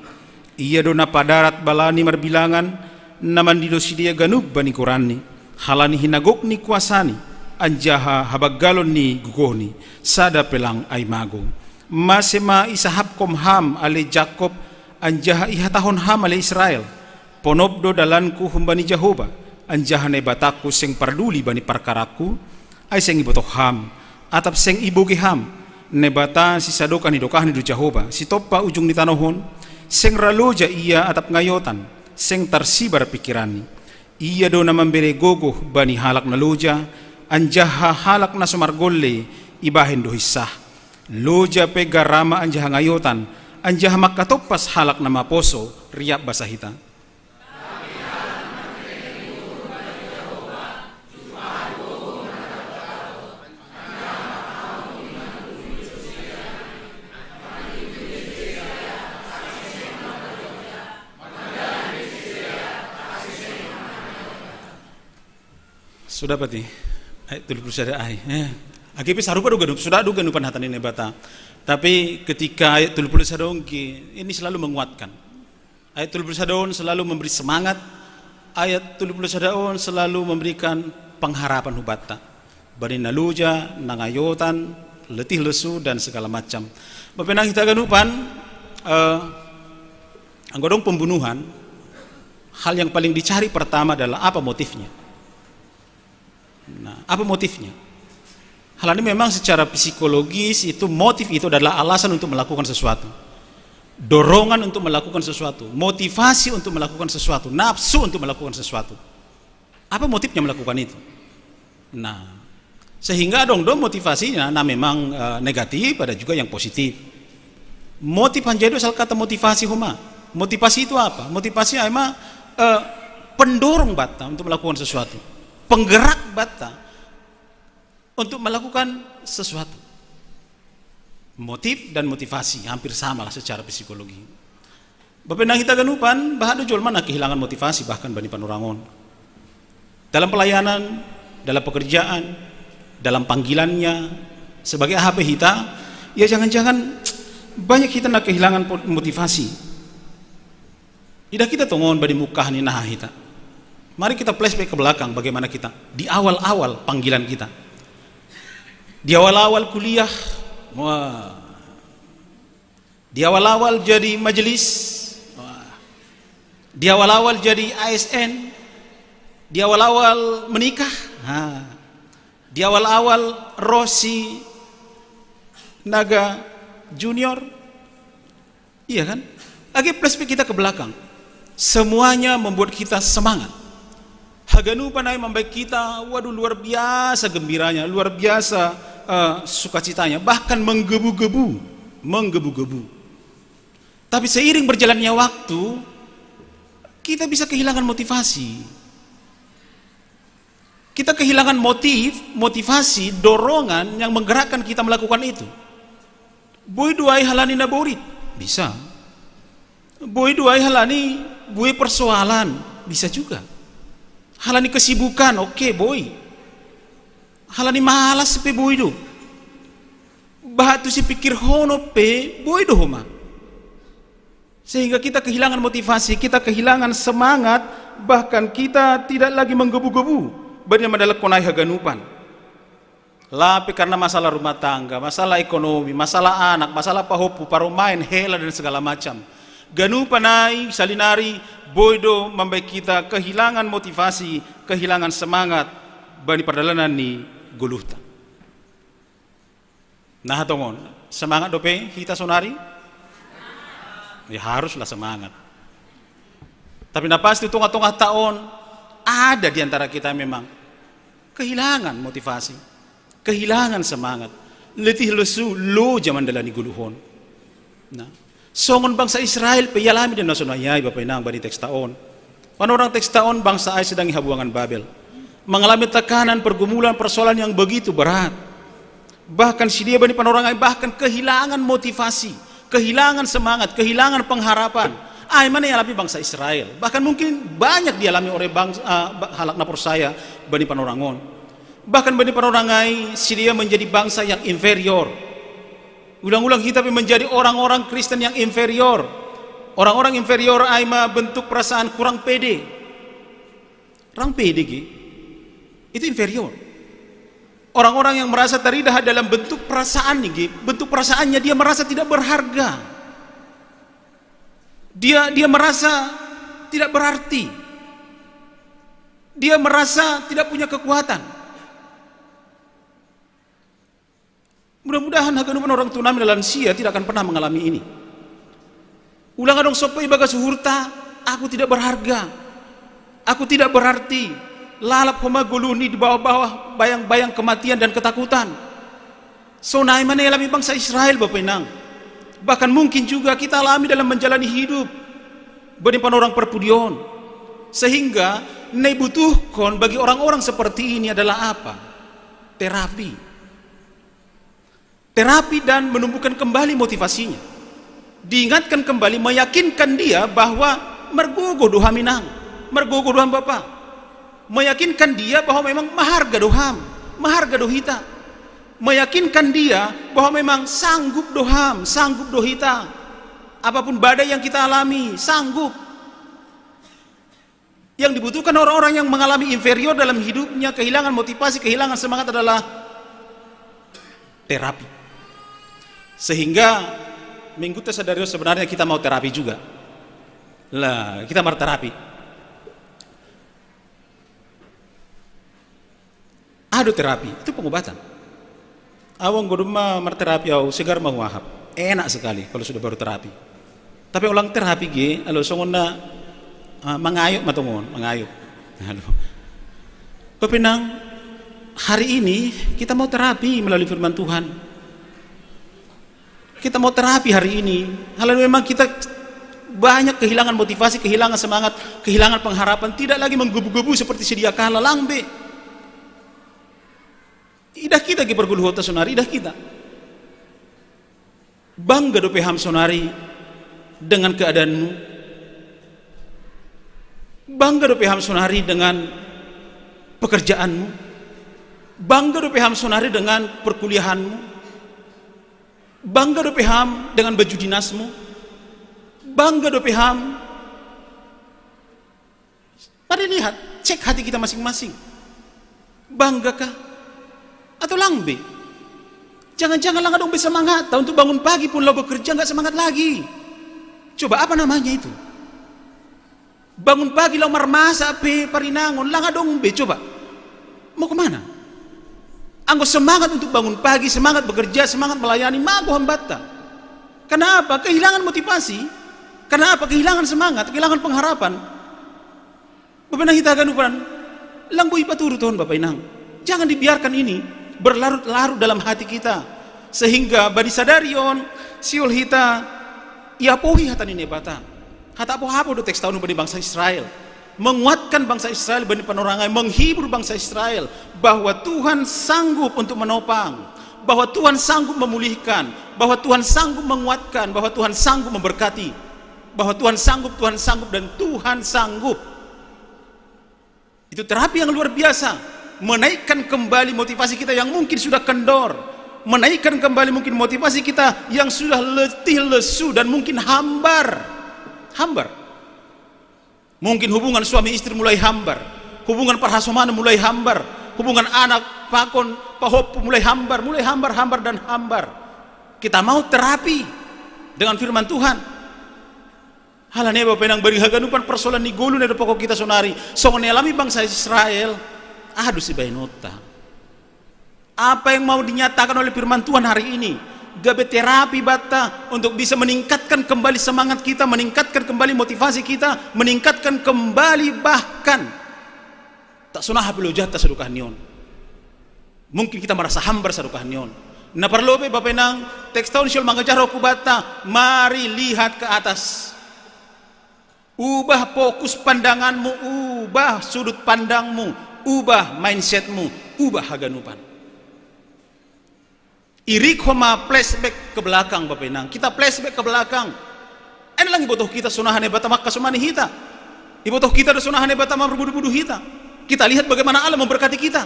Ia do na padarat bala ni marbilangan, na mandido sidea ganup bani goranni, halani hinagok ni kuasani, anjaha habanggalon ni gogohni, sada pe lang ai mago. Mase ma isahapkom ham ale Jakob, anjaha ihatahon ham ale Israel, ponop do dalanku humbani Jahoba, anjaha Naibatangku seng parduli bani parkarakku, ai seng ibotoh ham, atap seng ibogei ham, Naibata sisadokan ni dokahni do Jahoba, sitompa ujung ni tanoh on, seng ra loja ia atap ngayotan, seng tarsibar pingkiranni. Ia do na mambere gogoh bani halak na loja, anjaha halak na so margolle ibahen do hinsah. Loja pe garama anjaha ngayotan, anjaha mangkatompas halak na maposo, riap basa hita. Sudah pati ayat tolu puluh sada ai. Eh. Age pe sarupa do ganup, sudah do ganupan hata ni Naibata. Tapi ketika ayat tolu puluh sada on, ini selalu menguatkan. Ayat tolu puluh sada on selalu memberi semangat. Ayat tolu puluh sada on selalu memberikan pengharapan hu banta. Bani na loja, na ngayotan, letih lesu, dan segala macam. Bapa inang hita ganupan, eh, Anggo dong pembunuhan, hal yang paling dicari pertama adalah apa motifnya. Nah, apa motifnya? Hal ini memang secara psikologis itu, motif itu adalah alasan untuk melakukan sesuatu. Dorongan untuk melakukan sesuatu, motivasi untuk melakukan sesuatu, nafsu untuk melakukan sesuatu. Apa motifnya melakukan itu? Nah, sehingga dong dong motivasinya, nah, memang eh, negatif, ada juga yang positif. Motif hanjai do asal kata motivasi homa. Motivasi itu apa? Motivasi emang eh, pendorong bata untuk melakukan sesuatu, penggerak bata untuk melakukan sesuatu. Motif dan motivasi hampir sama lah secara psikologi. Bapak nang hita ganupan, bahat do jolma na kehilangan motivasi bahkan bani panorangon. Dalam pelayanan, dalam pekerjaan, dalam panggilannya, sebagai A H P hita, ya jangan-jangan banyak hita na kehilangan po-, motivasi. Idah kita tongon bani mukah ni naha hita. Mari kita flashback ke belakang bagaimana kita di awal-awal panggilan kita. Di awal-awal kuliah, wah. Di awal-awal jadi majelis, wah. Di awal-awal jadi A S N, di awal-awal menikah, ha. Di awal-awal Rosi Naga Junior, iya kan? Age flashback kita ke belakang. Semuanya membuat kita semangat. Haganupan nai mambaen kita, waduh, luar biasa gembiranya, luar biasa eh, sukacitanya, bahkan menggebu-gebu, menggebu-gebu. Tapi seiring berjalannya waktu, kita bisa kehilangan motivasi. Kita kehilangan motif, motivasi, dorongan yang menggerakkan kita melakukan itu. Boi do ai halani na borit, bisa. Boi do ai halani boi persoalan, bisa juga. Halani kesibukan, oke, boi. Halani malas pe boi do. Bahat tu sipikirhon pe boi do homa. Sehingga kita kehilangan motivasi, kita kehilangan semangat, bahkan kita tidak lagi menggebu-gebu bani mandalakkon ai haganupan. Lape karena masalah rumah tangga, masalah ekonomi, masalah anak, masalah pahompu, parumaen, hela dan segala macam. Ganupan ai salinari boi do mambaen kita kehilangan motivasi, kehilangan semangat bani pardalanan ni goluhta. Nah, tongon, semangat dope hita sonari? Ya haruslah semangat. Tapi na pasti tongah-tongah taon ada di antara kita memang kehilangan motivasi, kehilangan semangat, letih lesu, loja mandalani goluhon. Nah, songon bangsa Israel pe ialami do na sonai ai, Bapak Inang, bani teks taon. Panorang teks taon bangsa ai sedang i habuangan Babel, mengalami tekanan, pergumulan, persoalan yang begitu berat. Bahkan sidea bani panorang ai bahkan kehilangan motivasi, kehilangan semangat, kehilangan pengharapan. Ai ma na ialami bangsa Israel. Bahkan mungkin banyak dialami oleh bangsa, eh, halak na porsaya bani panorang on. Bahkan bani panorang ai sidea menjadi bangsa yang inferior. Ulang-ulang hita pe menjadi orang-orang Kristen yang inferior. Orang-orang inferior ai ma bentuk perasaan kurang pede. Kurang pede ge. Itu inferior. Orang-orang yang merasa teridah dalam bentuk perasaan ni ge, bentuk perasaannya dia merasa tidak berharga. Dia dia merasa tidak berarti. Dia merasa tidak punya kekuatan. Mudah-mudahan haganupan orang tua nami na lansia tidak akan pernah mengalami ini. Ulang adong somba ibagas uhurta, aku tidak berharga, aku tidak berarti, lalap homa goluh ni di bawah-bawah bayang-bayang kematian dan ketakutan. Sonai ma na ialami bangsa Israel, Bapak Inang. Bahkan mungkin juga kita alami dalam menjalani hidup bani panorang parpudi on. Sehingga na ibutuhkon bagi orang-orang seperti ini adalah apa? Terapi. Terapi dan menumbuhkan kembali motivasinya. Diingatkan kembali, meyakinkan dia bahwa margogoh do ham, Inang, margogoh do ham, Bapa. Meyakinkan dia bahwa memang maharga do ham, maharga do hita. Meyakinkan dia bahwa memang sanggup do ham, sanggup do hita. Apapun badai yang kita alami, sanggup. Yang dibutuhkan orang-orang yang mengalami inferior dalam hidupnya, kehilangan motivasi, kehilangan semangat adalah terapi. Sehingga minggu ta sadari on sebenarnya kita mau terapi juga. Lah, kita marterapi. Ado terapi, itu pengobatan. Au anggo dung marterapi au, segar ma huahap. Enak sekali kalau sudah baru terapi. Tapi ulang terapi ge, alo songon na, ah, mangayop ma tongon, mangayop. Alo. Bapak Inang, hari ini kita mau terapi melalui firman Tuhan. Kita mau terapi hari ini. Kalau memang kita banyak kehilangan motivasi, kehilangan semangat, kehilangan pengharapan, tidak lagi menggebu-gebu seperti sedia kala, lang be. Idah kita ge pargoluhonta sonari, idah kita. Bangga dope ham sonari dengan keadaanmu? Bangga dope ham sonari dengan pekerjaanmu? Bangga dope ham sonari dengan perkuliahanmu? Bangga dope ham dengan baju dinasmu? Bangga dope ham? Mari lihat, cek hati kita masing-masing. Bangga kah? Atau lang be? Jangan-jangan lang adong be semangat, untuk bangun pagi pun laho bekerja nggak semangat lagi. Coba, apa namanya itu? Bangun pagi laho marmasa pe parinangon, lang adong be, coba. Mau kemana? Anggo semangat untuk bangun pagi, semangat bekerja, semangat melayani, mago hambanta. Kenapa? Kehilangan motivasi. Kenapa? Kehilangan semangat, kehilangan pengharapan. Bapak Inang hita haganupan, lang boi paturut on, Bapak Inang. Jangan dibiarkan ini berlarut-larut dalam hati kita, sehingga bani sadari on sihol hita iapohi hata ni Naibata. Hata apoapo do teks ta on bani bangsa Israel, menguatkan bangsa Israel bani panorangai, menghibur bangsa Israel bahwa Tuhan sanggup untuk menopang, bahwa Tuhan sanggup memulihkan, bahwa Tuhan sanggup menguatkan, bahwa Tuhan sanggup memberkati, bahwa Tuhan sanggup, Tuhan sanggup, dan Tuhan sanggup. Itu terapi yang luar biasa, menaikkan kembali motivasi kita yang mungkin sudah kendor, menaikkan kembali mungkin motivasi kita yang sudah letih, lesu, dan mungkin hambar. Hambar. Mungkin hubungan suami istri mulai hambar, hubungan parhasomanon mulai hambar, hubungan anak pakon pahompu mulai hambar, mulai hambar, hambar, dan hambar. Kita mau terapi dengan firman Tuhan. Halani, Bapak Inang, bani haganupan, persoalan ni golu na dipakon hita sonari, songon na nialami bangsa Israel, aha do sibahenonta? Apa yang mau dinyatakan oleh firman Tuhan hari ini gabe terapi banta untuk bisa meningkatkan kembali semangat kita, meningkatkan kembali motivasi kita, meningkatkan kembali bahkan tak sonaha pe lojatta sadokahni on. Mungkin kita merasa hambar sadokahni on. Na parlobei, Bapak Inang, teks ta on sihol mangajarhon tu banta, mari lihat ke atas. Ubah fokus pandanganmu, ubah sudut pandangmu, ubah mindsetmu, ubah haganupan. Irikhon ma flashback ke belakang, Bapak Inang. Kita flashback ke belakang. Enda lang ibotoh kita sonaha Naibata mangkasomani hita. Ibotoh kita do sonaha Naibata mambudubudu hita. Kita lihat bagaimana Allah memberkati kita.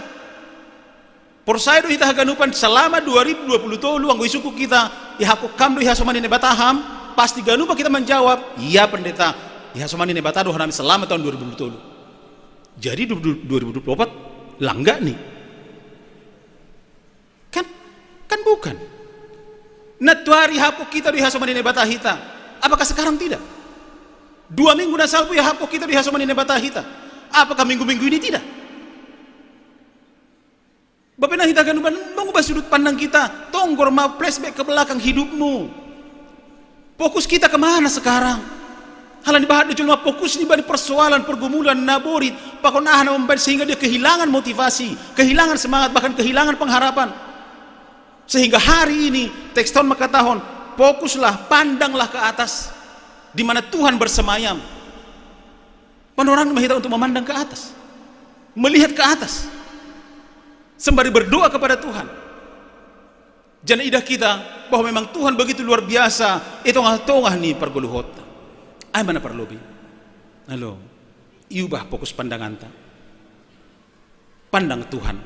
Porsaya do hita haganupan, selama dua ribu dua puluh tolu, anggo isungkun hita, ihapok ham do ihasomani Naibata ham, pasti ganup ma hita manjawab, "Iya, Pendeta, ihasomani Naibata do hanami selama tahun dua ribu dua puluh tolu." Jadi du-, du-, dua ribu dua puluh empat langga ni. Kan? Kan bukan. Nantoari ihapok hita do ihasomani Naibata hita. Apakah sekarang tidak? Dua minggu na salpu ihapok hita do ihasomani Naibata hita. Apakah minggu-minggu ini tidak? Bapak Inang hita haganupan, mengubah sudut pandang kita, tonggor ma flashback ke belakang hidupmu. Fokus kita kemana sekarang? Halani bahat do jolma fokus ni bani persoalan, pergumulan, na borit, pakon aha na mambahen sehingga dia kehilangan motivasi, kehilangan semangat, bahkan kehilangan pengharapan. Sehingga hari ini teks ta on mangkatahon, fokuslah, pandanglah ke atas, di mana Tuhan bersemayam. Panorang ma hita untuk memandang ke atas, melihat ke atas, sembari berdoa kepada Tuhan. Janah idah kita bahwa memang Tuhan begitu luar biasa i tongah-tongah ni pargoluhonta. Ai ma na parlobei. Alo, iubah fokus pandanganta. Pandang Tuhan.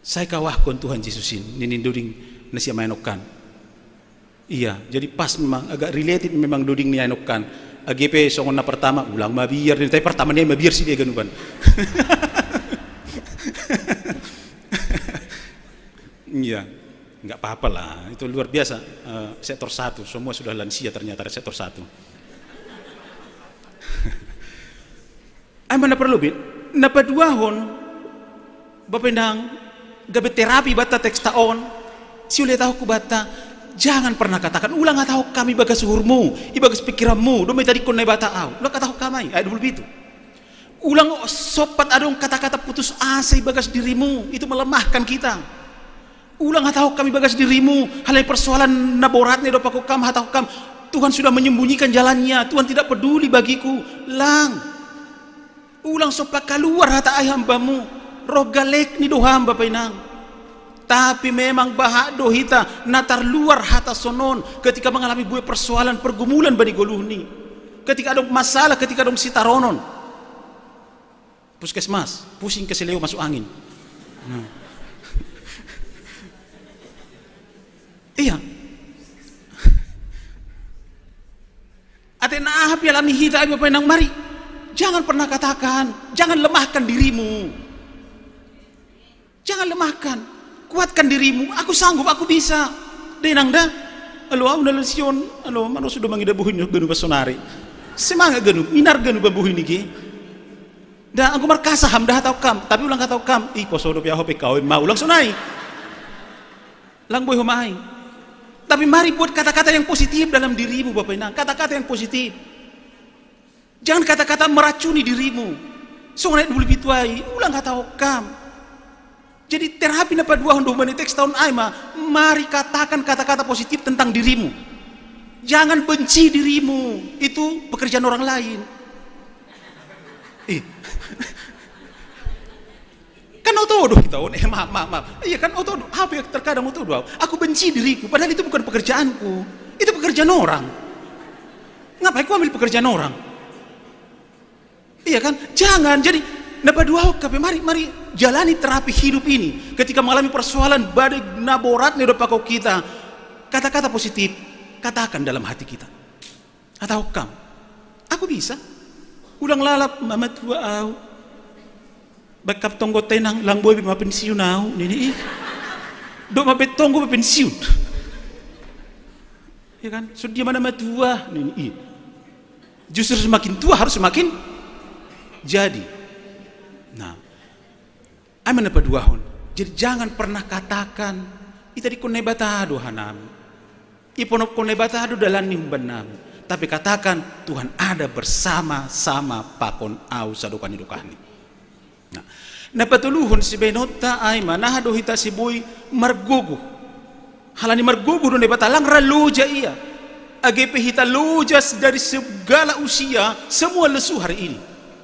Sai kawahkon Tuhan Jesus in, nini doding na siamaenokkan. Iya, jadi pas memang, agak related memang doding ni aenokkan. Age pe songon na pertama, ulang mabiar, tapi pertama ni mabiar si dia ganupan. Iya, nggak apa-apa lah. Itu luar biasa. Eh, sektor satu, semua sudah lansia ternyata ada sektor satu. Mana perlu bit? Napa duahon? Bapa inang, gabe terapi bata teks taon. Siule tahu ku bata. Jangan pernah katakan, "Ulang atau kami bagas uhurmu, ibagas pikiranmu, dome tadi kone bata au." Ulang katahu kamai, ayat dua puluh itu. Ulang sopat adong kata-kata putus asa ibagas dirimu, itu melemahkan kita. Ulang hatahok kami bagas dirimu, halai persoalan na borat ni do pakokam hatahok kam, "Tuhan sudah menyembunyikan jalannya, Tuhan tidak peduli bagiku." Lang. Ulang sopa kaluar hata ai hambamu, roh galek ni do hamba painang. Tapi memang bahak do hita na tarluar hata sonon ketika mengalami bue persoalan pergumulan bani goluhni. Ketika adong masalah, ketika adong sitaronon. Puskesmas, pusing keseleo masuk angin. Nah. Iya. Ate na aha pialami hita ai bapa inang mari. Jangan pernah katakan, jangan lemahkan dirimu. Jangan lemahkan. Kuatkan dirimu. "Aku sanggup, aku bisa." Denang da. "Alo, au na lesion. Alo, mano sudah mangida buhin ganu basonari." Semangat ganu, minar ganu babuhin iki. Da, aku markasa ham da hatau kam, tapi ulang hatau kam. "Ih, koso do piaho pe kau mau ulang sonai." Lang boy homai. Tapi mari buat kata-kata yang positif dalam dirimu, Bapak Inang. Kata-kata yang positif. Jangan kata-kata meracuni dirimu. Songon ayat dua puluh pitu ai, ulang hatau kam. Jadi terapi na paduahon do hubani teks taon ai ma, mari katakan kata-kata positif tentang dirimu. Jangan benci dirimu, itu pekerjaan orang lain. Ih. Kan oto do hita on, eh, maaf, maaf, maaf. Iya kan, oto do, apa yang terkadang oto do. Aku benci diriku, padahal itu bukan pekerjaanku. Itu pekerjaan orang. Ngapain ku ambil pekerjaan orang? Iya kan? Jangan. Jadi, na paduahon hape, mari, mari jalani terapi hidup ini. Ketika mengalami persoalan badai na borat ni do pakok hita, kata-kata positif katakan dalam hati kita. Atau kam, "Aku bisa. Ulang lalap mamatua au. Bakap tonggo tenang, lang boy be mapensiun au," nini i. "Dok mape tonggo mapensiun." Ya kan? "Sudah dia mana matua," nini i. Justru semakin tua harus semakin jadi. Nah, ai ma na paduahon. Jadi jangan pernah katakan, "Ita dikon Naibata do hanami. Iponopkon Naibata do dalan ni humbannami." Tapi katakan, "Tuhan ada bersama-sama pakon au sadokah ni dokahni." Nah, na patoluhon sibaenonta ai ma, naha do hita siboi margogo. Halani margogo do Naibata, lang ra loja ia. Age pe hita loja dari segala usia, semua lesu hari ini.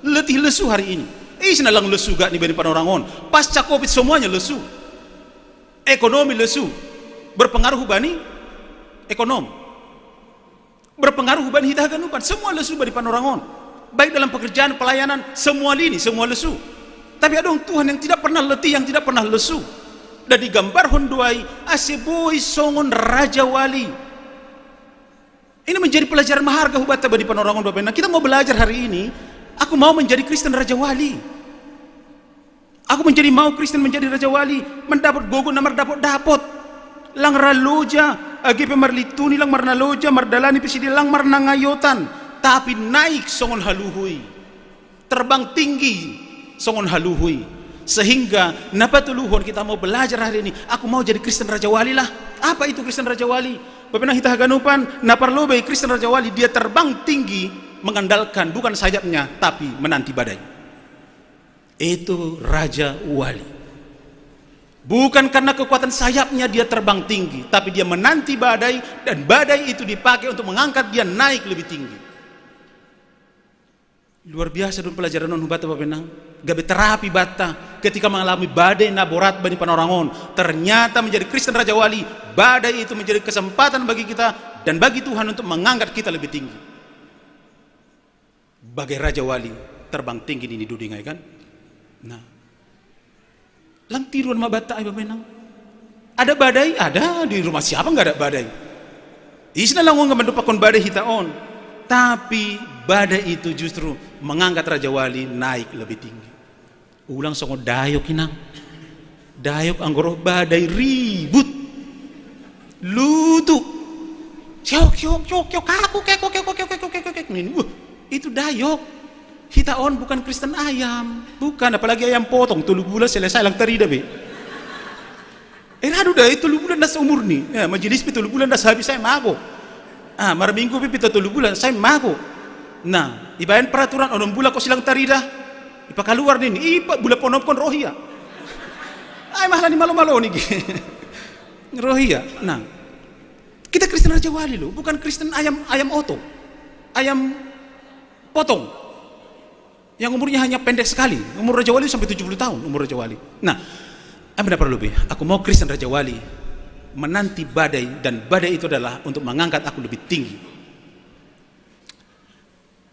Letih lesu hari ini. Ise na lang lesu gak ni bani panorang on. Pasca covid semuanya lesu. Ekonomi lesu. Berpengaruh bani ekonomi. Berpengaruh bani hita haganupan. Semua lesu bani panorang on. Baik dalam pekerjaan, pelayanan, semua lini, semua lesu. Tapi adong Tuhan yang tidak pernah letih, yang tidak pernah lesu. Dan digambarhon do ai, ase boi songon raja wali. Ini menjadi pelajaran maharga hubata bani panorang on, Bapak Inang. Kita mau belajar hari ini, aku mau menjadi Kristen raja wali. Aku menjadi mau Kristen, menjadi raja wali, mendapat gogo na mardapot-dapot. Lang ra loja, age pe marlituni, lang marnaloja, mardalani pe sidea, lang marnangayotan. Tapi naik songon haluhui. Terbang tinggi songon haluhui. Sehingga na patoluhon kita mau belajar hari ini, aku mau jadi Kristen Raja Wali lah. Apa itu Kristen Raja Wali? Bapak Inang hita haganupan, na parlobei Kristen Raja Wali, dia terbang tinggi mengandalkan bukan sayapnya, tapi menanti badai. Itu Raja Wali. Bukan karena kekuatan sayapnya dia terbang tinggi, tapi dia menanti badai, dan badai itu dipakai untuk mengangkat dia naik lebih tinggi. Luar biasa dong pelajaran on hubata, Bapak Inang. Gabe terapi bata ketika mengalami badai na borat bani panorang on. Ternyata menjadi Kristen Raja Wali, badai itu menjadi kesempatan bagi kita dan bagi Tuhan untuk mengangkat kita lebih tinggi. Bagai Raja Wali terbang tinggi nini dudingai kan. Nah, lang tiruan ma bata ai, Bapak Inang. Ada badai? Ada. Di rumah siapa nggak ada badai? Ise na lang on mandompakkon badai hita on. Tapi badai itu justru mengangkat Raja Wali naik lebih tinggi. Ulang songon dayok, Inang. Dayok anggo roh badai ribut. Lutu. Siok, siok, siok, siok, aku kek, kek, kek, kek, kek, kek, kek, kek, nini. Wah, itu dayok. Hita on bukan Kristen ayam, bukan, apalagi ayam potong, tolu bulan selesai lang tarida be. Eh, aduh dah, itu tolu bulan dah seumur ni. Ya, majelis pi tolu bulan dah habis, saya mago. Ah, mara minggu pi pita tolu bulan, saya mago. Nah, ibaen peraturan onom bulan ko silang tarida. Ipa kaluar nini, ipa bula ponom kon rohia. Ai mahala ni malo-malo ni. Rohia. Nah, kita Kristen Raja Wali loh, bukan Kristen ayam ayam oto. Ayam potong. Yang umurnya hanya pendek sekali. Umur Raja Wali sampai tujuh puluh tahun, umur Raja Wali. Nah, apa perlu lebih? Aku mau Kristen Raja Wali menanti badai, dan badai itu adalah untuk mengangkat aku lebih tinggi.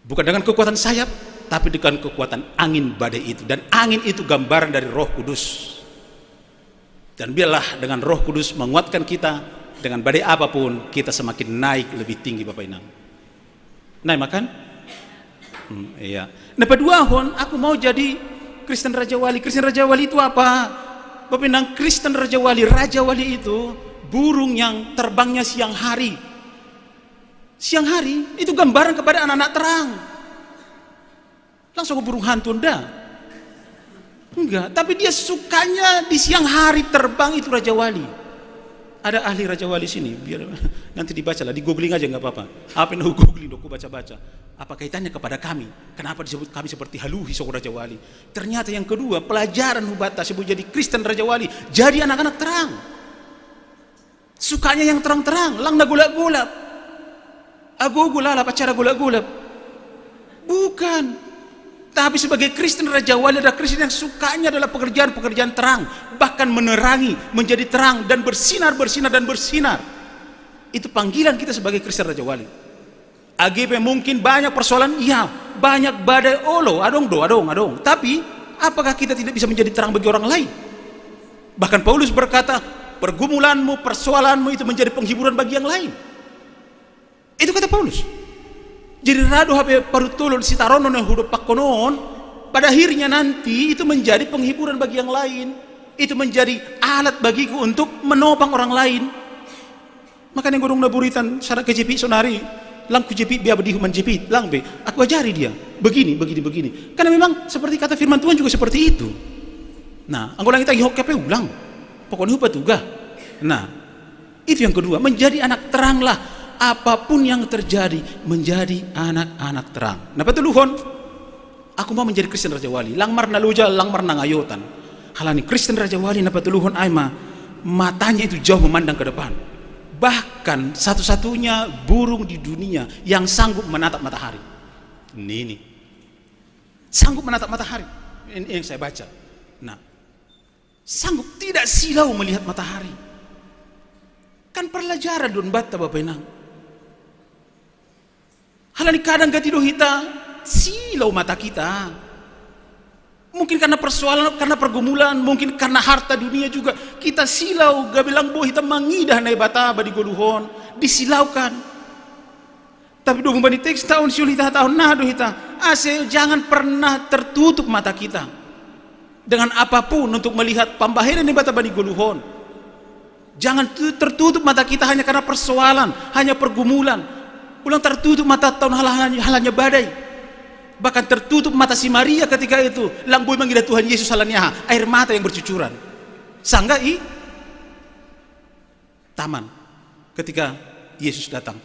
Bukan dengan kekuatan sayap, tapi dengan kekuatan angin badai itu. Dan angin itu gambaran dari Roh Kudus. Dan biarlah dengan Roh Kudus menguatkan kita, dengan badai apapun, kita semakin naik lebih tinggi, Bapak Inang. Naik makan? Hmm, iya. Nah, paduahon, aku mau jadi Kristen Raja Wali. Kristen Raja Wali itu apa? Bapak Inang, Kristen Raja Wali, Raja Wali itu burung yang terbangnya siang hari. Siang hari itu gambaran kepada anak-anak terang. Langsung ke burung hantu, nda. Enggak, tapi dia sukanya di siang hari terbang itu Raja Wali. Ada ahli Raja Wali sini, biar nanti dibaca lah, di googling aja nggak apa-apa. Apa yang googling, dok, baca-baca. Apa kaitannya kepada kami? Kenapa disebut kami seperti haluhi soko Raja Wali? Ternyata yang kedua, pelajaran hubata sebab jadi Kristen Raja Wali, jadi anak-anak terang. Sukanya yang terang-terang, lang na golap-golap. Agogo lalap acara golap-golap. Bukan. Tapi sebagai Kristen Raja Wali adalah Kristen yang sukanya adalah pekerjaan-pekerjaan terang, bahkan menerangi, menjadi terang dan bersinar, bersinar dan bersinar. Itu panggilan kita sebagai Kristen Raja Wali. Age pe mungkin banyak persoalan, iya, banyak badai olo, adong do, adong, adong. Tapi apakah kita tidak bisa menjadi terang bagi orang lain? Bahkan Paulus berkata, pergumulanmu, persoalanmu itu menjadi penghiburan bagi yang lain. Itu kata Paulus. Jadi ra do hape parutulon sitaronon yang hudo pakonon, pada akhirnya nanti itu menjadi penghiburan bagi yang lain. Itu menjadi alat bagiku untuk menopang orang lain. Makanya godong na buritan sara kejepit sonari, lang kujepit biar bedihuman jepit, lang be. Aku ajari dia, begini, begini, begini. Karena memang seperti kata firman Tuhan juga seperti itu. Nah, anggo lang ita gihok kape ulang. Pokoknya hupa tuga. Nah, itu yang kedua, menjadi anak teranglah. Apapun yang terjadi, menjadi anak-anak terang. Nah, patoluhon, aku mau menjadi Kristen Raja Wali. Lang mar na loja, lang mar na ngayotan. Halani Kristen Raja Wali na patoluhon ai ma, matanya itu jauh memandang ke depan. Bahkan satu-satunya burung di dunia yang sanggup menatap matahari. Ini, ini. Sanggup menatap matahari. Ini yang saya baca. Nah, sanggup tidak silau melihat matahari. Kan pelajaran don batta, Bapak Inang. Halani kadang gati do hita silau mata kita. Mungkin karena persoalan, karena pergumulan, mungkin karena harta dunia juga. Kita silau, gabe lang boi hita mangidah Naibata ba di goluhon, disilaukan. Tapi do humbani teks taon siul hita taon na do hita. Ase jangan pernah tertutup mata kita dengan apapun untuk melihat pambahenan Naibata ba di goluhon. Jangan tu-, tertutup mata kita hanya karena persoalan, hanya pergumulan. Ulang tertutup mata taon hal-, halanya badai. Bahkan tertutup mata si Maria ketika itu. Lang boi mangidah Tuhan Yesus halani aha? Air mata yang bercucuran. Sangga i taman ketika Yesus datang.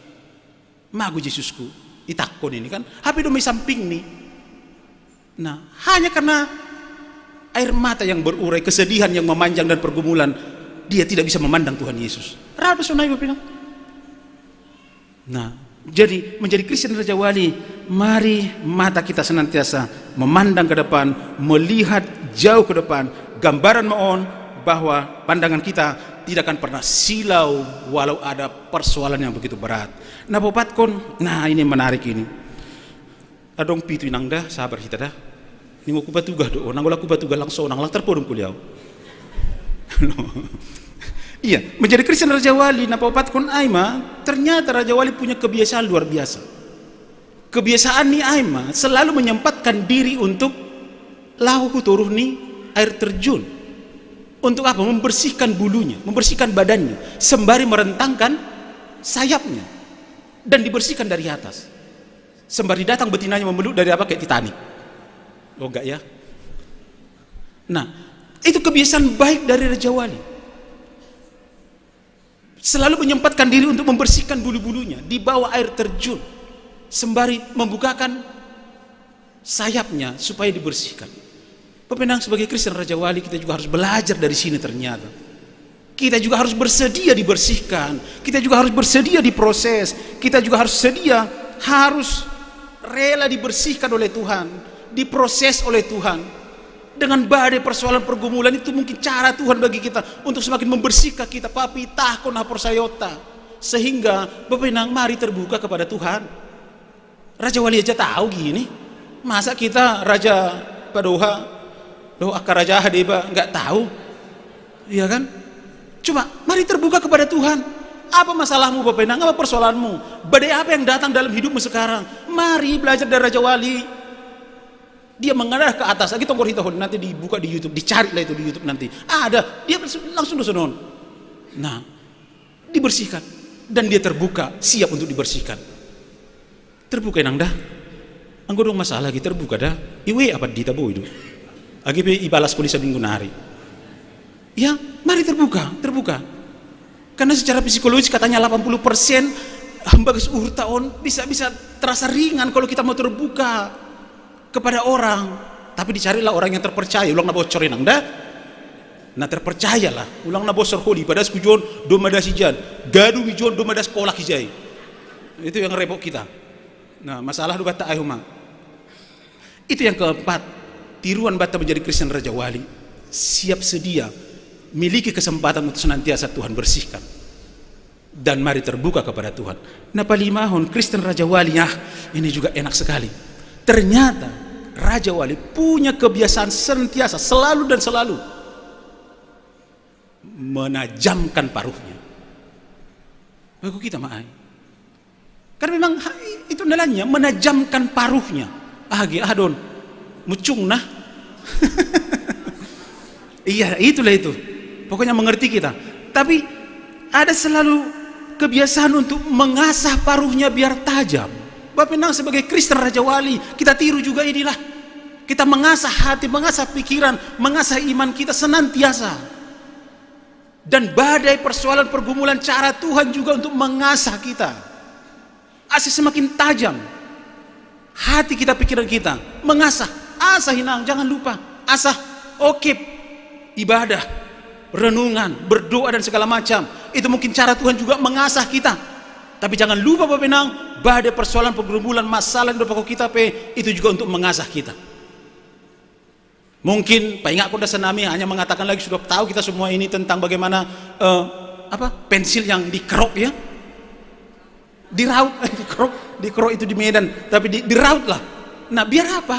Mago Yesusku, itakkon ini kan. Hape do mai sampingni. Nah, hanya karena air mata yang berurai, kesedihan yang memanjang dan pergumulan, dia tidak bisa memandang Tuhan Yesus. Ra do sonai, Bapak Inang. Nah, jadi menjadi Kristen Raja Wali, mari mata kita senantiasa memandang ke depan, melihat jauh ke depan. Gambaran ma on bahwa pandangan kita tidak akan pernah silau walau ada persoalan yang begitu berat. Na paopatkon, nah, ini menarik ini. Adong pitu, Inang, da, sabar hita da. Ninna hupatuga do, nanggo la hupatuga lang sonang, lang tarpodom kuli au. Iya, menjadi Kristen Raja Wali na paopatkon ai ma, ternyata Raja Wali punya kebiasaan luar biasa. Kebiasaan ni ai ma selalu menyempatkan diri untuk laho hu toruh ni air terjun. Untuk apa? Membersihkan bulunya, membersihkan badannya, sembari merentangkan sayapnya dan dibersihkan dari atas. Sembari datang betinanya memeluk dari apa, kayak Titanic. Oh, enggak ya? Nah, itu kebiasaan baik dari Raja Wali. Selalu menyempatkan diri untuk membersihkan bulu-bulunya di bawah air terjun, sembari membukakan sayapnya supaya dibersihkan. Pemenang sebagai Kristen Raja Wali, kita juga harus belajar dari sini ternyata. Kita juga harus bersedia dibersihkan. Kita juga harus bersedia diproses. Kita juga harus sedia, harus rela dibersihkan oleh Tuhan, diproses oleh Tuhan. Dengan badai persoalan pergumulan itu mungkin cara Tuhan bagi kita untuk semakin membersihkan kita. Papi tahko na porsayota. Sehingga, Bapak Inang, mari terbuka kepada Tuhan. Raja Wali aja tahu gini. Masa kita Raja Padoha, doa ke Raja Hadeba nggak tahu? Iya kan? Coba, mari terbuka kepada Tuhan. Apa masalahmu, Bapak Inang? Apa persoalanmu? Badai apa yang datang dalam hidupmu sekarang? Mari belajar dari Raja Wali. Dia mengarah ke atas. Lagi tongkor hito, nanti dibuka di YouTube, dicari lah itu di YouTube nanti. Ada, dia langsung dosonon. Nah, dibersihkan. Dan dia terbuka, siap untuk dibersihkan. Terbuka, Inang, dah. Anggo dong masalah lagi, terbuka dah. Iwe apa di tabo itu? Agi pe ibalas polisi minggu nari. Ya, mari terbuka, terbuka. Karena secara psikologis katanya delapan puluh persen hamba ges urta on bisa, bisa terasa ringan kalau kita mau terbuka kepada orang. Tapi dicarilah orang yang terpercaya, ulang na bocor, Inang, dah. Nah, terpercayalah, ulang na bocor holi, pada sekujon, doma das ijan, gadung ijon, doma das kolak ijai. Itu yang repot kita. Nah, masalah do bata ayo ma. Itu yang keempat, tiruan bata menjadi Kristen Raja Wali. Siap sedia, miliki kesempatan untuk senantiasa Tuhan bersihkan. Dan mari terbuka kepada Tuhan. Nah, palimahon, Kristen Raja Wali, ah, ini juga enak sekali. Ternyata Raja Wali punya kebiasaan senantiasa, selalu dan selalu menajamkan paruhnya. Bagus kita, Mak Ai. Kan memang itu dalamnya, menajamkan paruhnya. Ah, gi, ah, don. Mucung nah. Iya, itulah itu. Pokoknya mengerti kita. Tapi ada selalu kebiasaan untuk mengasah paruhnya biar tajam. Bapak Inang, sebagai Kristen Raja Wali, kita tiru juga inilah. Kita mengasah hati, mengasah pikiran, mengasah iman kita senantiasa. Dan badai persoalan pergumulan, cara Tuhan juga untuk mengasah kita. Asih semakin tajam hati kita, pikiran kita. Mengasah, asah, Inang, jangan lupa. Asah, oke, ibadah, renungan, berdoa dan segala macam. Itu mungkin cara Tuhan juga mengasah kita. Tapi jangan lupa, Bapak Inang, badai persoalan pergumulan, masalah yang ada pada kita pe, itu juga untuk mengasah kita. Mungkin paingat ko, dasar nami hanya mengatakan lagi, sudah tahu kita semua ini tentang bagaimana, eh, apa, pensil yang dikerok, ya, diraut, dikerok, dikerok itu di Medan, tapi di, diraut lah. Nah, biar apa?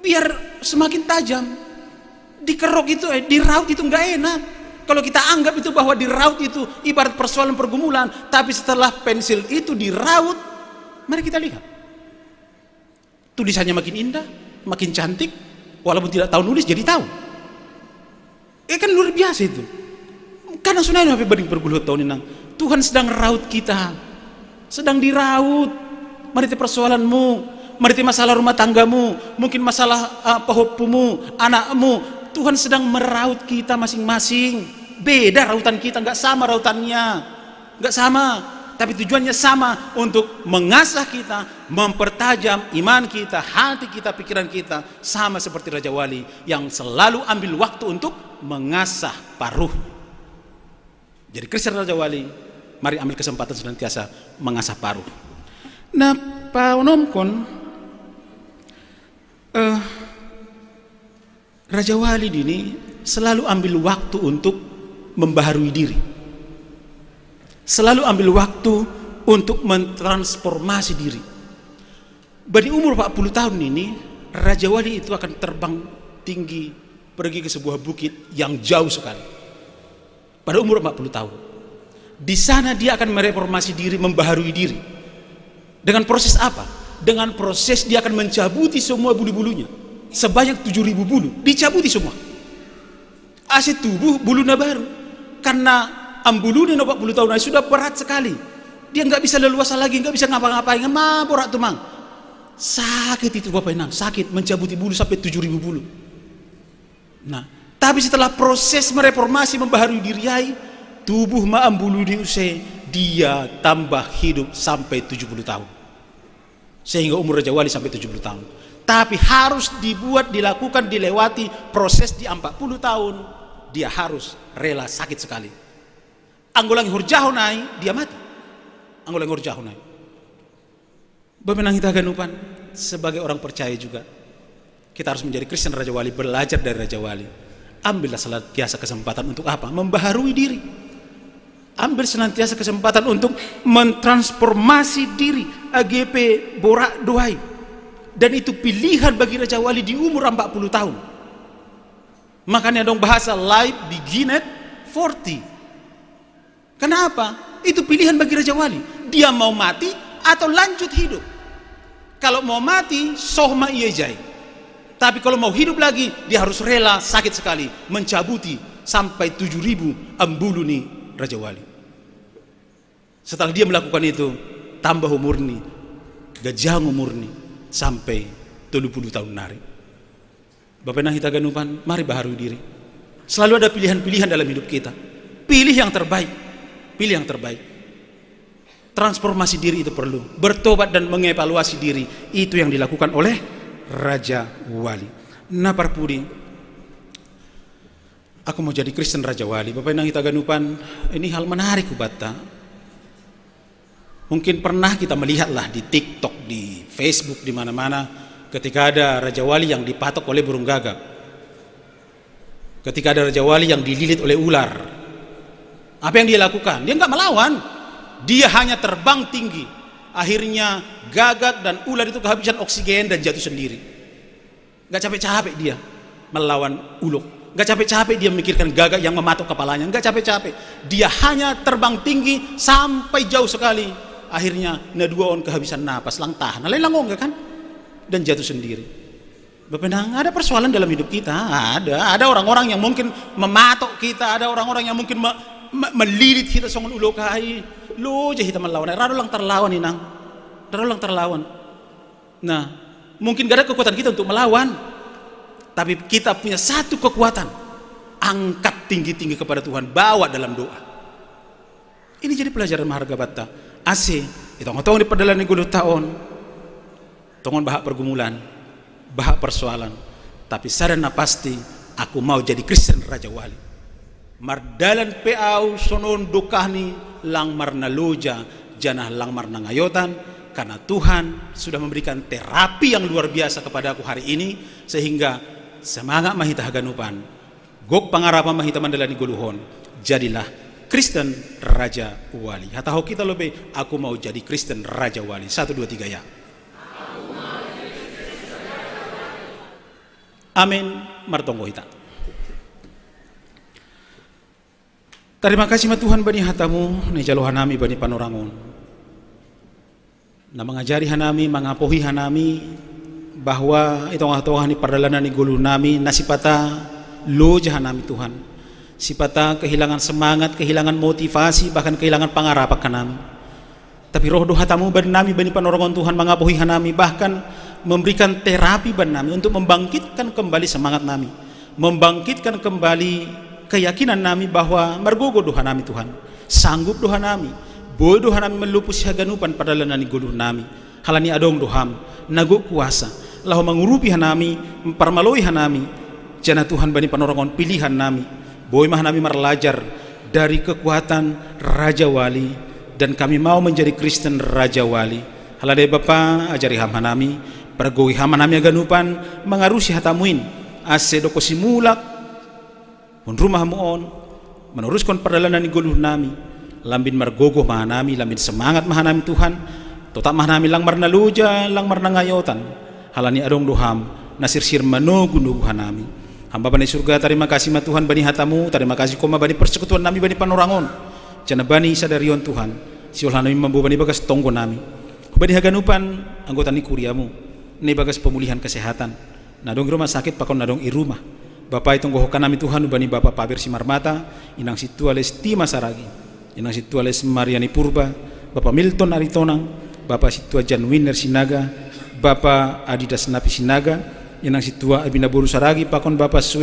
Biar semakin tajam. Dikerok itu, eh, diraut itu nggak enak. Kalau kita anggap itu bahwa diraut itu ibarat persoalan pergumulan, tapi setelah pensil itu diraut, mari kita lihat. Tulisannya makin indah, makin cantik, walaupun tidak tahu nulis jadi tahu. Eh, kan luar biasa itu. Karena sudah hape banding perguluh tahun ini, Tuhan sedang raut kita, sedang diraut. Mari te persoalanmu, mari te masalah rumah tanggamu, mungkin masalah, uh, pahoppumu, anakmu. Tuhan sedang meraut kita masing-masing. Beda rautan kita, nggak sama rautannya. Nggak sama, tapi tujuannya sama, untuk mengasah kita, mempertajam iman kita, hati kita, pikiran kita, sama seperti Raja Wali yang selalu ambil waktu untuk mengasah paruh. Jadi Kristen Raja Wali, mari ambil kesempatan senantiasa mengasah paruh. Nah, paonomkon, eh, Raja Wali ini selalu ambil waktu untuk membaharui diri. Selalu ambil waktu untuk mentransformasi diri. Bani umur empat puluh tahun ini, Raja Wali itu akan terbang tinggi, pergi ke sebuah bukit yang jauh sekali. Pada umur empat puluh tahun. Di sana dia akan mereformasi diri, membaharui diri. Dengan proses apa? Dengan proses dia akan mencabuti semua bulu-bulunya. Sebanyak tujuh ribu bulu, dicabuti semua. Ase tubuh bulu na baru. Karena ambulu ni empat puluh tahun sudah berat sekali. Dia nggak bisa leluasa lagi, nggak bisa ngapa-ngapain. Ma borat tu, Mang. Sakit itu Bapak Inang, sakit, mencabuti bulu sampai tujuh ribu bulu. Nah, tapi setelah proses mereformasi, membaharui diri ai, tubuh ma ambuluni use, dia tambah hidup sampai tujuh puluh tahun. Sehingga umur Raja Wali sampai tujuh puluh tahun. Tapi harus dibuat, dilakukan, dilewati proses di empat puluh tahun. Dia harus rela sakit sekali. Anggo lang ihorjahon ai, dia mati. Anggo lang ihorjahon ai. Bapak Inang hita haganupan, sebagai orang percaya juga, kita harus menjadi Kristen Raja Wali, belajar dari Raja Wali. Ambillah senantiasa kesempatan untuk apa? Membaharui diri. Ambil senantiasa kesempatan untuk mentransformasi diri, A G P borak do ai. Dan itu pilihan bagi Raja Wali di umur empat puluh tahun. Makanya dong bahasa life beginneth forty. Kenapa? Itu pilihan bagi Raja Wali. Dia mau mati atau lanjut hidup. Kalau mau mati, soh ma ia i jai. Tapi kalau mau hidup lagi, dia harus rela sakit sekali, mencabuti sampai tujuh ribu ambulu ni Raja Wali. Setelah dia melakukan itu, tambah umurni, gajang umurni, sampai tolu puluh tahun nari. Bapak Inang hita haganupan, mari baharui diri. Selalu ada pilihan-pilihan dalam hidup kita. Pilih yang terbaik. Pilih yang terbaik. Transformasi diri itu perlu. Bertobat dan mengevaluasi diri, itu yang dilakukan oleh Raja Wali. Na parpudi, aku mau jadi Kristen Raja Wali. Bapak Inang hita haganupan, ini hal menarik hubatta. Mungkin pernah kita melihatlah di TikTok, di Facebook, di mana-mana, ketika ada Raja Wali yang dipatok oleh burung gagak. Ketika ada Raja Wali yang dililit oleh ular. Apa yang dia lakukan? Dia nggak melawan. Dia hanya terbang tinggi. Akhirnya gagak dan ular itu kehabisan oksigen dan jatuh sendiri. Nggak capek-capek dia melawan uluk. Nggak capek-capek dia memikirkan gagak yang mematok kepalanya. Nggak capek-capek. Dia hanya terbang tinggi sampai jauh sekali. Akhirnya na dua on kehabisan napas, lang tahan. Lain lang ongga kan? Dan jatuh sendiri. Bapak Inang, ada persoalan dalam hidup kita. Ada. Ada orang-orang yang mungkin mematok kita. Ada orang-orang yang mungkin me- me- melilit kita songon uluk ai. Loja hita melawan. Ra do lang tarlawan, Inang. Ra do lang tarlawan. Nah, mungkin gak ada kekuatan kita untuk melawan. Tapi kita punya satu kekuatan. Angkat tinggi-tinggi kepada Tuhan, bawa dalam doa. Ini jadi pelajaran maharga batta. Ase, di tonga-tonga ni pardalanan ni goluhta on, tongon bahak pergumulan, bahak persoalan. Tapi sada na pasti, aku mau jadi Kristen Raja Wali. Mardalan pe au sonon dokahni, lang marnaloja, janah lang marnangayotan, karena Tuhan sudah memberikan terapi yang luar biasa kepadaku hari ini, sehingga semangat ma hita haganupan. Gok pangarapan ma hita mandalani goluh on. Jadilah Kristen Raja Wali. Hatahon hita lo be, aku mau jadi Kristen Raja Wali. Satu, dua, tiga, ya. Amin. Martonggo hita. Tarima kasih ma Tuhan bani hatamu na ijalo hanami bani panorang on, na mangajari hanami, mangapohi hanami, bahwa i tongah-tongah ni pardalanan ni goluhnami na sipata loja hanami Tuhan, sipata kehilangan semangat, kehilangan motivasi, bahkan kehilangan pangarapan hanami. Tapi roh do hatamu bannami bani panorang on Tuhan, mangapohi hanami, bahkan memberikan terapi bannami untuk membangkitkan kembali semangat nami, membangkitkan kembali keyakinan nami bahwa margogo do hanami Tuhan, sanggup do hanami, boi do hanami manlopus haganupan pardalanan ni goluhnami. Halani adong do Ham, na gok kuasa, laho mangurupi hanami, parmaloi hanami, janah Tuhan bani panorang on pilihannami, boi ma hanami marlajar dari kekuatan Raja Wali, dan kami mau menjadi Kristen Raja Wali. Halani Bapa, ajari Ham hanami, pargogoi Ham hanami haganupan mangarusi hatamu in, ase dokon simulak, hun rumah Hamu on, manoruskon pardalanan ni goluhnami, lambin margogo ma hanami, lambin semangat ma hanami Tuhan, totap ma hanami lang marnaloja, lang marnangayotan, halani adong do Ham, na sirsir manogu-nogu hanami. Ham Bapa na i surga, tarima kasih ma Tuhan bani hatamu, tarima kasih Ho ma bani persekutuannami bani panorang on, janah bani sadari on Tuhan, sihol hanami mamboan ibagas tonggonami, hubani haganupan anggota ni kuriamu, na ibagas pemulihan kesehatan, na adong i rumah sakit pakon na adong i rumah. Bapa, itonggohon hanami Tuhan hubani Bapa Paber Simarmata, Inang Sintua Lesti Masaragi, Inang Sintua Les Mariani Purba, Bapa Milton Aritonang, Bapa Sintua Jan Winner Sinaga, Bapa Adidas Napi Sinaga, inang si tua Abinaboru Saragi, pakon Bapa Sue